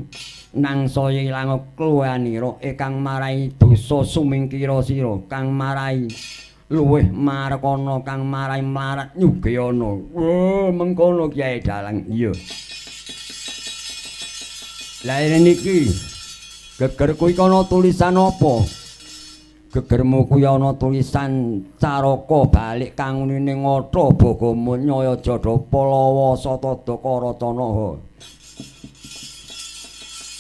nang saya ilang kluwanira, kang marai dosa sumingkira sira, kang marai luwih marekana, kang marai mlarat nyugihana. Oh, mengkono Kyai Dalang. Iya. Lah niki geger kuwi ana tulisan apa? Gegermu kuwi ana tulisan caraka balik kang unine ngata bagama nyaya jada palawa satada karacanaha.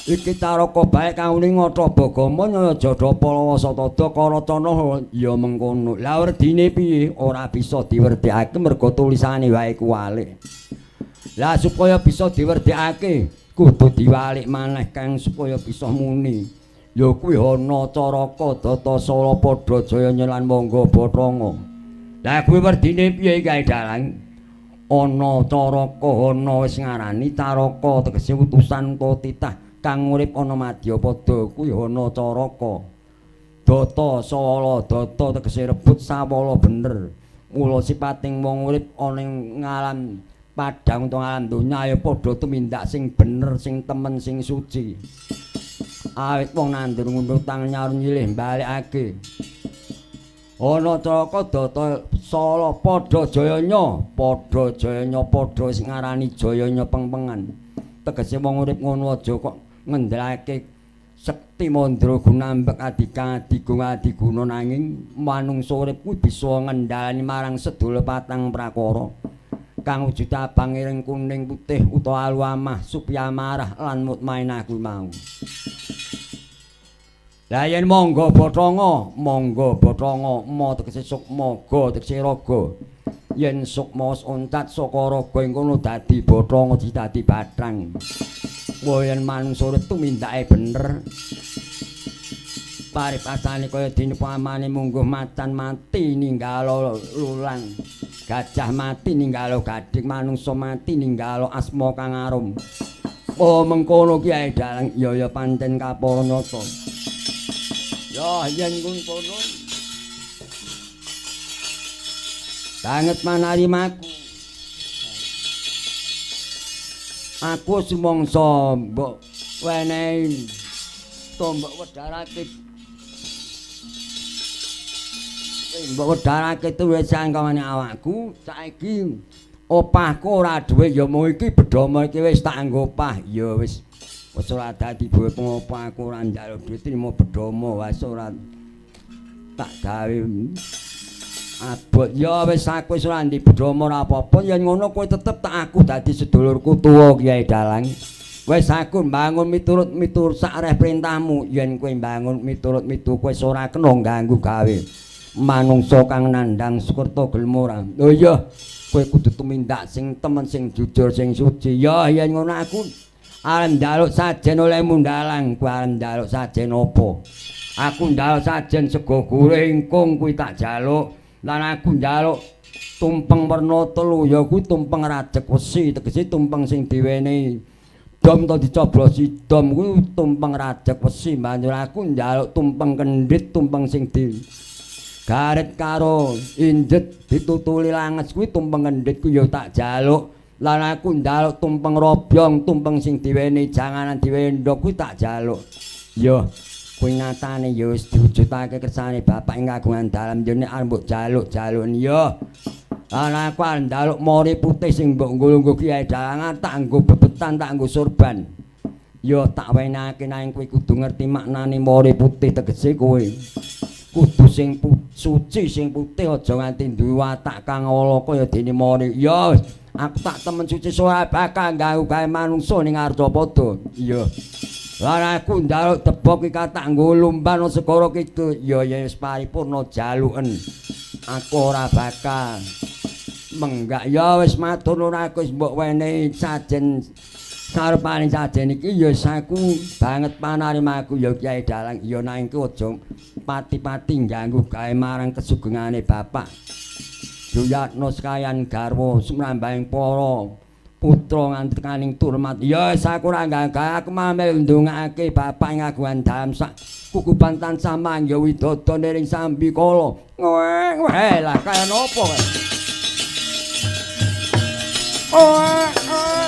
Iki caraka baik kang unine ngata bagama nyaya jada palawa satada karacanaha. Ya mengkono. Lah werdine piye? Ora bisa diwerdekake mergo tulisane wae kuwalik. Lah supaya bisa diwerdekake kudu diwalik maneh kang supaya bisa muni. Ya kuwi ana caraka data sala padha jaya lan mangga bathanga. Lah kuwi werdine piye Kyai Dalang? Ana caraka ana wis ngarani caraka tegese utusan utawa titah kang urip ana madyapada kuwi ana caraka. Data sala data tegese rebut sawala bener. Mula sipating wong urip ana ing ngalam padhang utawa ngalam donya ya padha tumindak sing bener, sing temen, sing suci. Awit wong nandur ngundhuh tang nyaur nyilih balekake. Ana caraka data sala padha jayanya, padha jayanya padha sing ngarani jayanya pengpengan. Tegese wong urip ngono aja kok ngendelake sekti mandra gunambek adika adigung adiguna, nanging manungsa urip kuwi bisa ngendhaleni marang sedaya patang prakara. Kang wujud abang ireng kuning putih utawa alu amah supya marah lan mutmainah kuwi mau. Lah yen mangga bathanga, mangga bathanga, ma tegese sukma, ga tegese raga. Yen sukma oncat saka raga ing kono dadi bathanga, dadi bathang. Wa yen manungsa urip tumindake bener. Paripasane kaya dene pamane mungguh macan mati ninggalo lulang. Gajah mati ninggalo gading, manungsa mati ninggalo asma kang arum. Oh mengkono Kyai Dalang. Ya ya pancen kapara nyata. Ya yen kuwi kono. Banget manarimaku. Aku sumangsa mbok wenehi to mbok wedharake. Mbok wedharake tuwe sangkane awakku saiki opahku ora dhuwit ya mung iki bedhama iki wis tak anggo opah ya wis wis ora dadi duwe pengopo aku ora njaluk dhuwit trimo bedhama wis ora tak gawe abot ya wis aku wis ora ndek bedhama ora apa-apa yen ngono kowe tetep tak aku dadi sedulurku tuwa Kyai Dalang wis aku mbangun miturut-miturut sak reh perintahmu yen kowe mbangun miturut-mitu kowe wis ora kena ganggu gawe manungsa kang nandhang Sukerta gelem ora. Oh iya, kowe kudu tumindak sing temen sing jujur sing suci. Ya yen ngono aku arep njaluk sajen olehmu ndalang, kowe arep njaluk sajen apa? Aku njaluk sajen sego goreng ingkung kuwi tak jaluk. Lan aku njaluk tumpeng werna telu ya kuwi tumpeng rajek wesi, tegese tumpeng sing diwenehi dom to dicoblosi dom kuwi tumpeng rajek wesi. Banjur aku njaluk tumpeng kendhit, tumpeng sing di garet karo injet ditutuli langes kuwi tumpeng kendhit kuwi ya tak jaluk. Lan aku njaluk tumpeng robyong, tumpeng sing diwenehi janganan diwendhok kuwi tak jaluk. Ya kuwi nyatane ya wis diwujudake kersane bapak ing kagungan dalem yo nek arep mbok jaluk-jaluk ya. Lan aku arep njaluk mori putih sing mbok nggo-nggo Kyai Dalangan tak nggo bebetan, tak nggo sorban. Ya tak wenehake nang kowe kudu ngerti maknane mori putih tegese kowe kudu sing suci sing putih aja nganti duwe watak kang ala kaya dene mori. Ya aku tak temen suci ora bakal ganggu gawe manungsa ning Arcapada. Iya. Lan aku njaluk debok iki tak nggo lumban segara kidul. Ya ya wis paripurna jaluken. Aku ora bakal menggak. Ya wis matur nuwun aku wis mbok wenehi sajen sarepane sajen iki ya aku banget panarimaku ya Kyai Dalang. Ya nanging ku aja pati-pati ngganggu gawe marang kesugengane bapak. Yuyatna sekayan garwa sumrambahing para putra nganti tekaning turmat. Ya wis aku ora ngganggu, aku mamel ndongakake bapak ing kagungan dalem sak kukuban tansah mangya widodo niring sambikala. Ngweh lah kaya napa kowe? Oh, oh.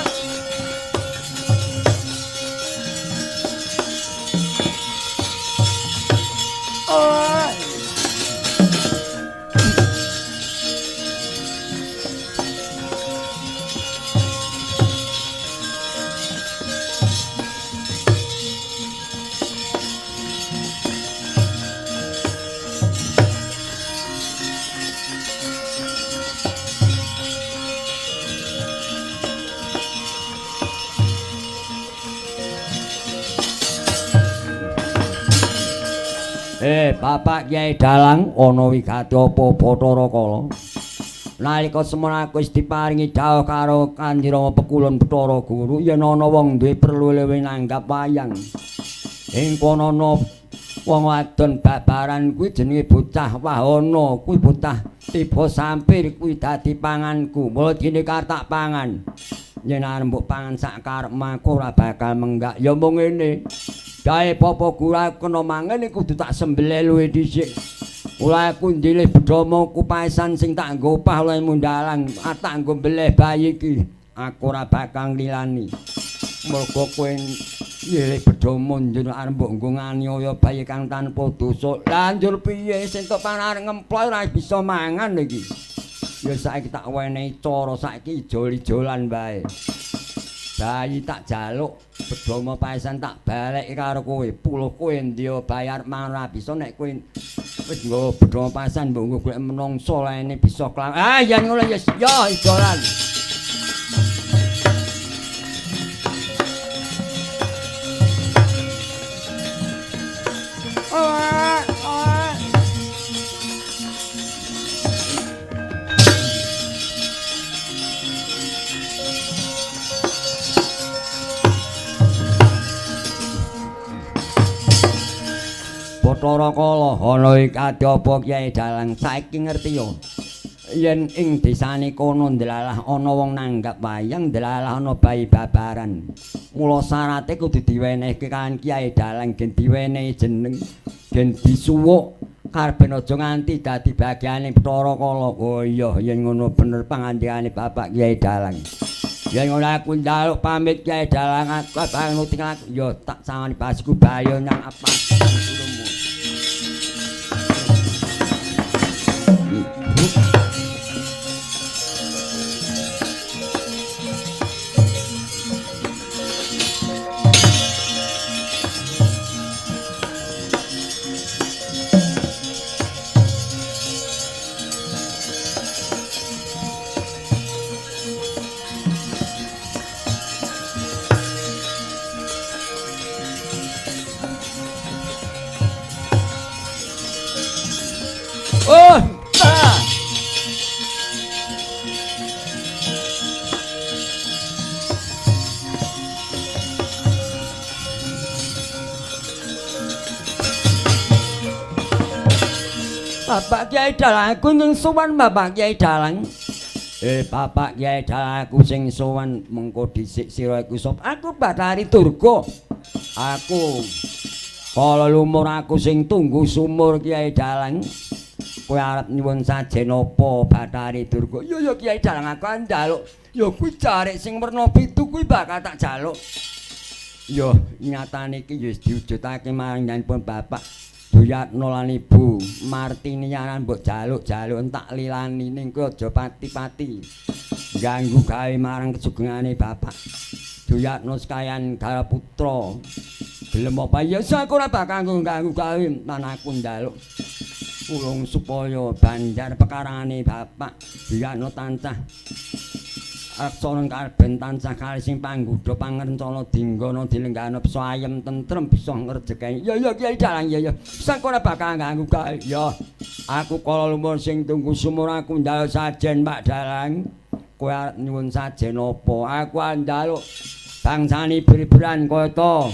Bapak Kyai Dalang ana wigati apa Bathara Kala? Nalika semono aku wis diparingi dawuh karo Kanjeng Rama Pekulun Bathara Guru yen ana wong duwe perlu luwih nanggap wayang. Ing kono ana wong wadon babaran kuwi jenenge bocah Wahana, kuwi bocah tiba sampir kuwi dadi panganku. Mula dene tak pangan. Yen arep mbok pangan sak karepmu aku ora bakal menggak. Ya mung ngene. Dae Bapak Guru aku kena mangan kudu tak sembelih luwih dhisik. Ora aku ndilih bedhama kupaesan sing tak nggo opah oleh mundalang, tak nggo mbeleh bayi iki. Aku ora bakal nglilani. Mergo kowe nyilih bedhama njur arep mbok nggo nganiaya bayi kang tanpa dosa. Lah njur piye sentuk panarep ngemploy ora bisa mangan iki. Ya saiki tak wenehi cara saiki ijol-ijolan wae. Bayi tak jaluk bedhama paesan tak baleki karo kowe. Puluh kowe endi bayar mangan ora bisa nek kowe wis nggo bedhama paesan mbok nggo golek menungso laene bisa kelang. Ah yen ngono ya ya ijolan. Bathara Kala ana iki apa Kyai Dalang saiki ngerti yo yen ing desane kono ndelalah ana wong nanggap wayang ndelalah ana bayi babaran mula syarate kudu diwenehke kan Kyai Dalang gen diwenehi jeneng gen disuwuk Karben aja nganti dadi bagiane Bathara Kala. Oh iya, yen ngono bener pangandikane Bapak Kyai Dalang. Yen ngono aku njaluk pamit Kyai Dalang, aku panguti aku ya tak sawani basiku bayo nang apa kurumu. Oh, ah. Bapak Kyai Dalang aku sing sowan Bapak Kyai Dalang. Bapak Kyai Dalang aku sing sowan mengko dhisik sira iku sapa? Aku Bathari Durga. Aku kala lumur aku sing tunggu sumur Kyai Dalang. Kowe arep nyuwun sajen apa Bathari Durga? Ya ya Kyai Dalang aku njaluk. Ya kuwi jarik sing werna pitu kuwi bakal tak jaluk. Ya nyatane iki ya wis diwujudake marang nyanipun Bapak Duyatno lan Ibu Martini aran mbok jaluk-jaluk entak lilani ning kowe aja pati-pati ganggu gawe marang kesugengane Bapak Duyatno sekayan garwa putra. Gelem apa? Ya aku ora bakal ganggu gawe lan aku njaluk ulung supaya banjar pekarangane Bapak Duyatno tansah aksara karben tansah kalih sing pangguda pangrencana dinggana dilenggana bisa ayem tentrem bisa ngrejekeni. Ya ya Kyai Dalang ya ya. Sangko ora bakal ganggu gawe. Ya aku kala lumur sing tunggu sumur aku njaluk sajen Pak Dalang. Kowe arep nyuwun sajen apa? Aku njaluk bangsane ibur-iburan kaya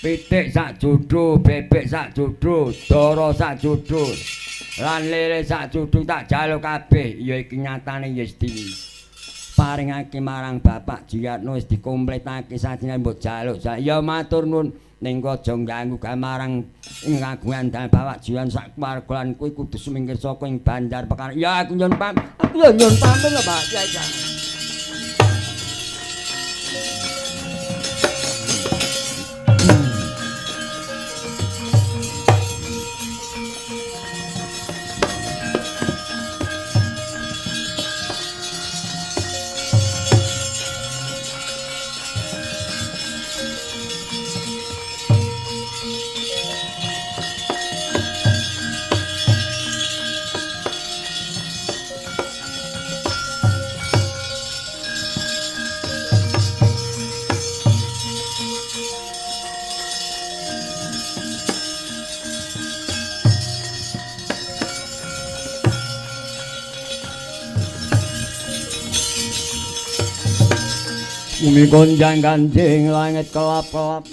pitik sak judu, bebek sak judu, dara sak judu, lan lele sak judu tak jaluk kabeh. Ya iki nyatane ya wis diparingake marang Bapak Jiyatno wis dikompletake sajene mbok jaluk. Ya matur nuwun ning aja ganggu gawe marang ing kagungan dalem Bapak Jiyan sak keluarga lan kuwi kudu sumingkir saka ing Banjar Pekan. Ya aku nyuwun pamit. Aku ya nyuwun pamit lho Pak Kyai. Bumi gonjang ganjing langit kelap-kelap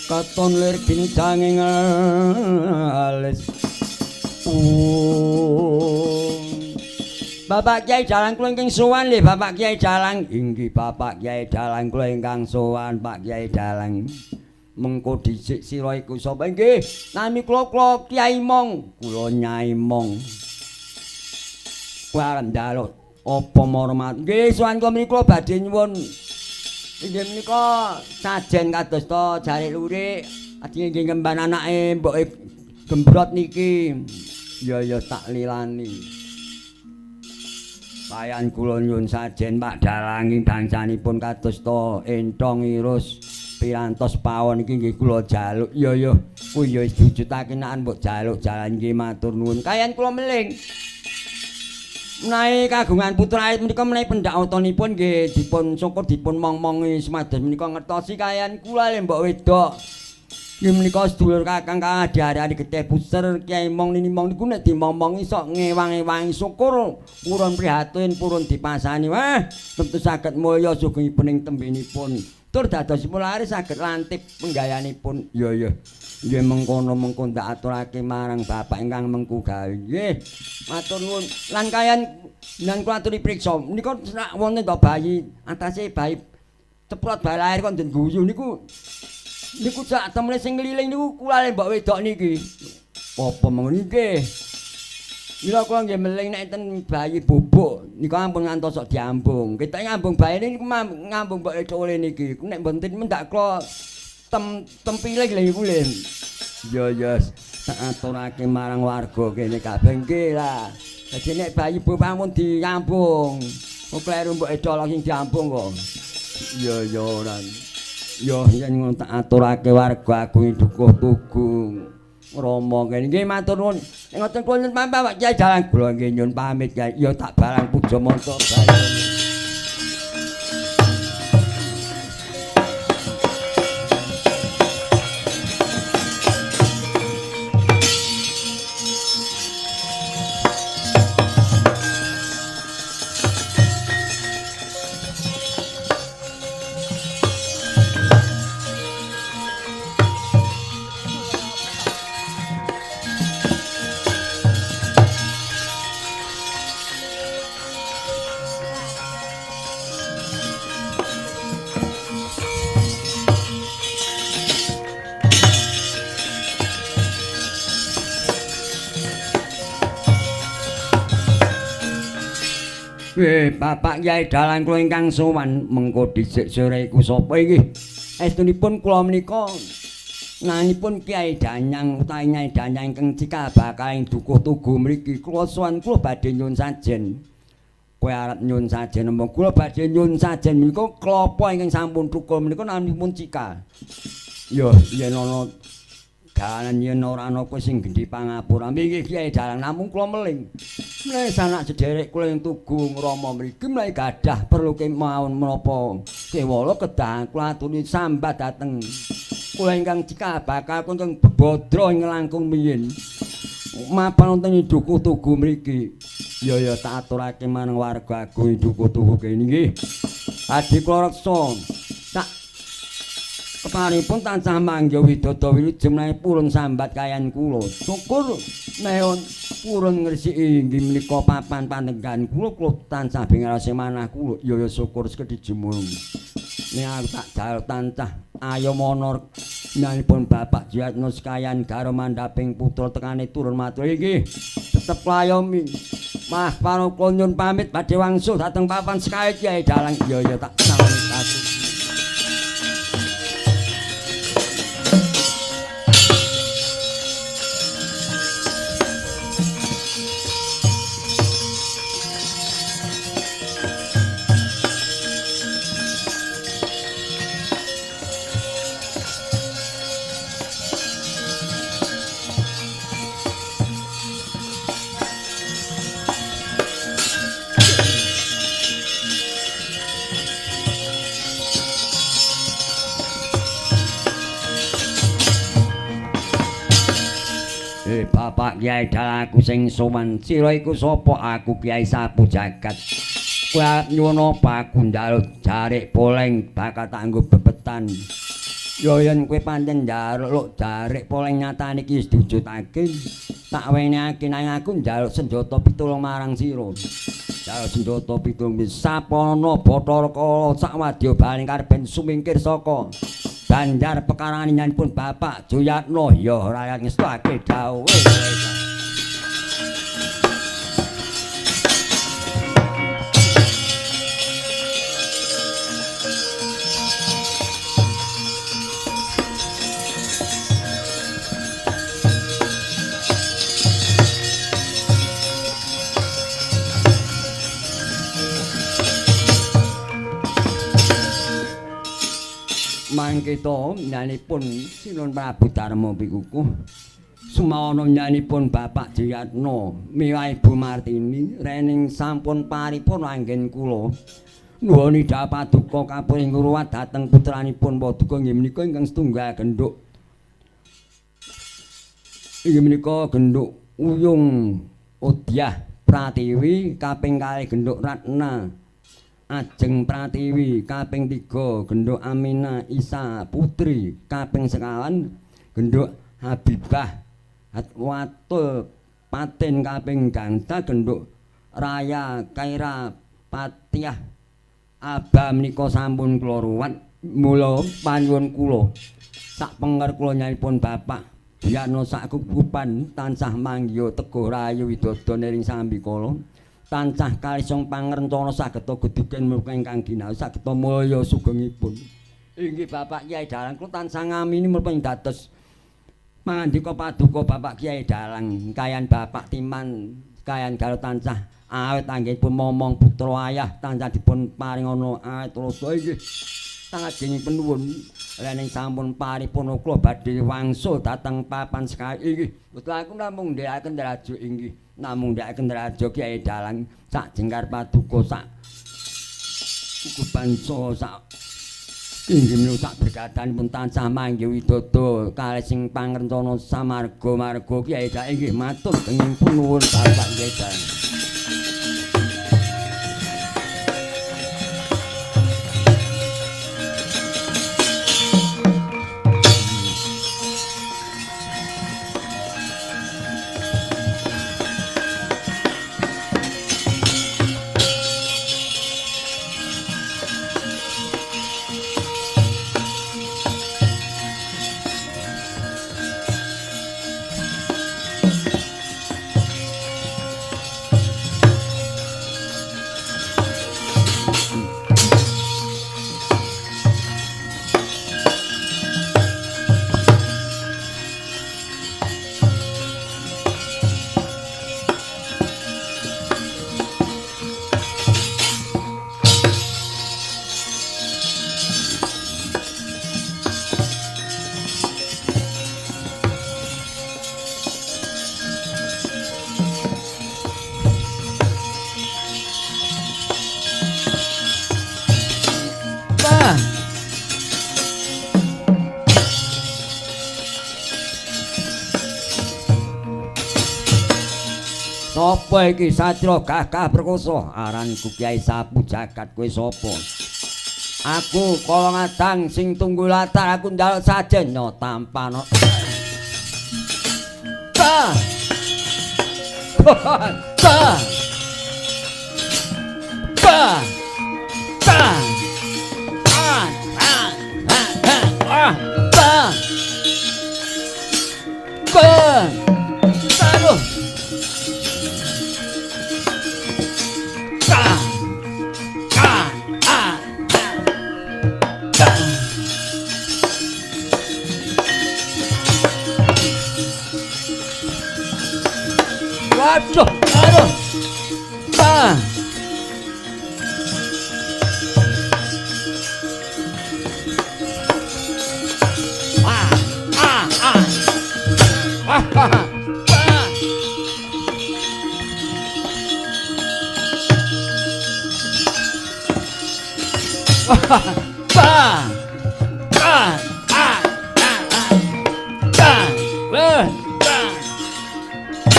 katon lir ginjanging alis. Bapak Kyai Dalang kula ingkang sowan lho Bapak Kyai Dalang. Inggih Bapak Kyai Dalang kula ingkang sowan Pak Kyai Dalang. Mengko dhisik sira iku sapa? Inggih, nami kula kula Kyai Mong. Kula Nyai Mong. Kuwi arep njaluk apa marmat? Nggih, sowan kula menika badhe nyuwun inggih menika sajen kados to jarik lurik ajeng nggih ngemban anake mboke gembrot niki. Ya ya tak lilani. Payan kula nyuwun sajen Pak Dalang ing bangsanipun kados to entong irus pirantos pawon iki nggih kula jaluk. Ya ya kuwi ya wis diwujudake nek mbok jaluk jalan nggih matur nuwun. Kayan kula meling. Menawi kagungan putra menika menawi pendak otonipun nggih dipun syukur dipun mong-mongi sumados menika ngertosi kayan kula le mbok wedok. Nggih menika sedulur kakang kang diarani getih puser Kyai Mong Nini Mong niku nek dimomongi sok ngewang-ewangi syukur purun prihatin purun dipasani. Wah, tentu saged mulya sugengipun ing tembinipun. Tur dadosipun laris saged lantip penggayanipun. Ya ya. Nggih mengkono mengko ndak aturake marang bapak ingkang mengku gawe. Nggih, matur nuwun. Lan kayan lan kula aturi priksa menika sak wonten to bayi atase bayi ceprot bayi lahir kok nden guyu niku niku sak temene sing ngeliling niku kula le mbok wedok niki. Apa mengene nggih. Mila kula nggih meling nek enten bayi bubuk niku ampun ngantos sok diambung. Kita ngambung bayine niku ngambung mbok ecole niki. Nek mboten mendak kula tempiling lho iku lho. Ya ya tak aturake marang warga kene kabeh nggih lah. Dadi nek bayi bubuk ampun diambung. Kok kleru mbok ecol sing diambung kok. Ya ya ora. Ya yen ngono tak aturake warga aku dukuh tugu. Rama kene nggih matur nuwun. Nek ngoten kula nyuwun pamit Pak Kyai Dalang kula nggih nyuwun pamit Kyai. Ya tak barang puja manca bayi. Bapak Kyai Dalang kula ingkang sowan mengko dhisik sore iku sapa iki? Estunipun kula menika nanipun Kyai Danyang utawi Nyai Danyang ingkang cikal bakaling dukuh tugu mriki. Kula sowan kula badhe nyuwun sajen. Kowe arep nyuwun sajen napa? Kula badhe nyuwun sajen menika klapa ingkang sampun thukul menika naminipun cikal. Ya yen ana dalan yen ora ana kowe sing gendhi pangapura. Nggih Kyai Dalang namung kula meling. Mleh sanak sederek kula ing tugu ngrama mriki mleh gadah perlu kemawon menapa kewala kedah kula aturi sambat dhateng kula ingkang cikal bakal ingkang bebadra ing langkung miyin. Mapan wonten dukuh tugu mriki. Ya ya tak aturake marang warga agung dukuh tugu kene nggih. Adi kula reksa sak keparipun tansah manggih widada wilujeng menawi purun sambat kayan kula. Syukur menawi purun ngresiki inggih menika papan pandenggan kula, kula tansah bingarase manah kula. Ya ya syukur sekedhi jemurung. Nek aku tak jaluk tansah ayomana nyanipun Bapak Jiyatno sekayan garwa mandhaping putra tekane turun matur inggih tetep layomi. Mah para kula nyuwun pamit badhe wangsul dhateng papan sekait Kyai Dalang. Ya ya tak sawani katur. Bapak Kyai Dalang aku sing sowan sira iku sapa? Aku Kyai Sapu Jagat. Kowe arep nyuwun apa? Aku njaluk jarik poleng bakal tak nggo bebetan. Ya yen kowe pancen njaluk jarik poleng nyatane iki wis diwujudake, tak wenehake nang aku njaluk senjata pitulung marang sira. Njaluk senjata pitulung sapana Bathara Kala sak wadya baling karepen sumingkir saka Banjar pekaranganipun Bapak Juyatno. Ya rakyat ngestuake dawuhe. Mangkita nyanipun Sinuwun Prabu Darma Pikukuh sumawana nyanipun Bapak Jiyatno miwah Ibu Martini rening sampun paripurna anggen kula nuwuni paduka kapuring ruwat dhateng putranipun paduka inggih menika ingkang setunggal genduk inggih menika genduk Uyung Udyah Pratiwi kaping kalih genduk Ratna Ajeng Pratiwi kaping 3 genduk Amina Isa Putri kaping sekawan genduk Habibah Watul Patin kaping gangsa genduk Raya Kaira Patiah Aba menika sampun kula ruwat mula panyuwun kula sak penger kula nyanipun Bapak Diyana sak kukupan tansah manggiha teguh rahayu widodo niring sambikala tansah kalisung pangrencana sageta gedugen mrika ingkang ginawi sageta mulya sugengipun. Inggih Bapak Kyai Dalang kula tansah ngamini menapa ing dados mangandika paduka Bapak Kyai Dalang kayan Bapak Timan kayan garo tansah awet anggenipun momong putra ayah tansah dipun paringana awet rasa inggih tangajengipun nuwun lening sampun paripurna kula badhe wangsul dhateng papan sekae inggih betul aku namung ndherekaken drajo inggih namung ndherekaken drajo Kyai Dalang sak jengkar paduka sak kukuban saha sak inggih menika sak berkatanipun tansah manggih widodo kalih sing pangrencana samarga marga Kyai Dalang inggih matur kenging nuwun Bapak Kyai Dalang. Sapa iki Satria gagah perkosa? Aranku Kyai Sapu Jagat. Kowe sapa? Aku Kala Ngadang sing tunggu latar. Aku njaluk sajen no tampano. Ta. Ta. Ta. Ta. Ah, ah, ah, ah. Ta. Ba. Taruh. Waduh, aduh. Ah. Ah, ah, ah. Ah, ah. Ah. Ah, ah, ah, ah. Ah. Ah.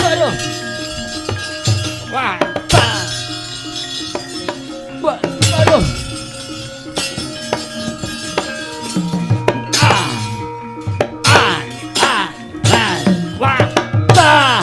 Aduh. Wah, bah, bah, aduh. Ah, ah, ah, ah, wah, bah.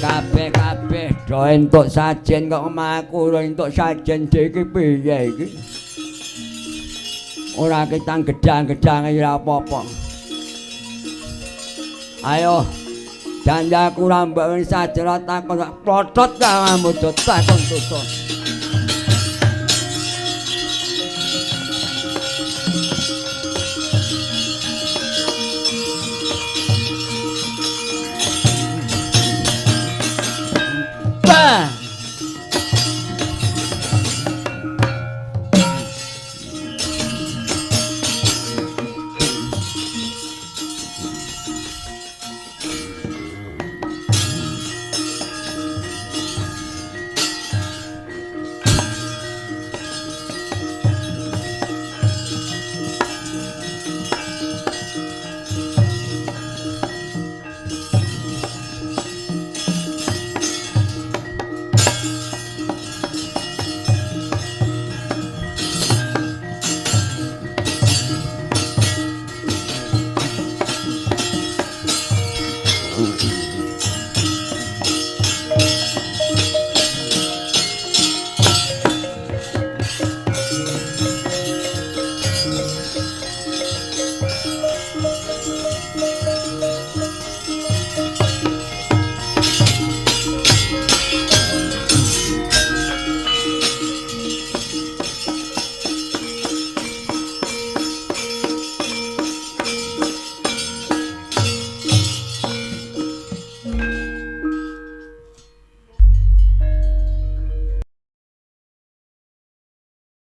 Kabeh-kabeh do entuk sajen kok omahku ora entuk sajen iki piye iki? Ora ketang gedang-gedange ora apa-apa. Ayo janjaku ora mbok sajen ora takon plotot kamu takon tutuk.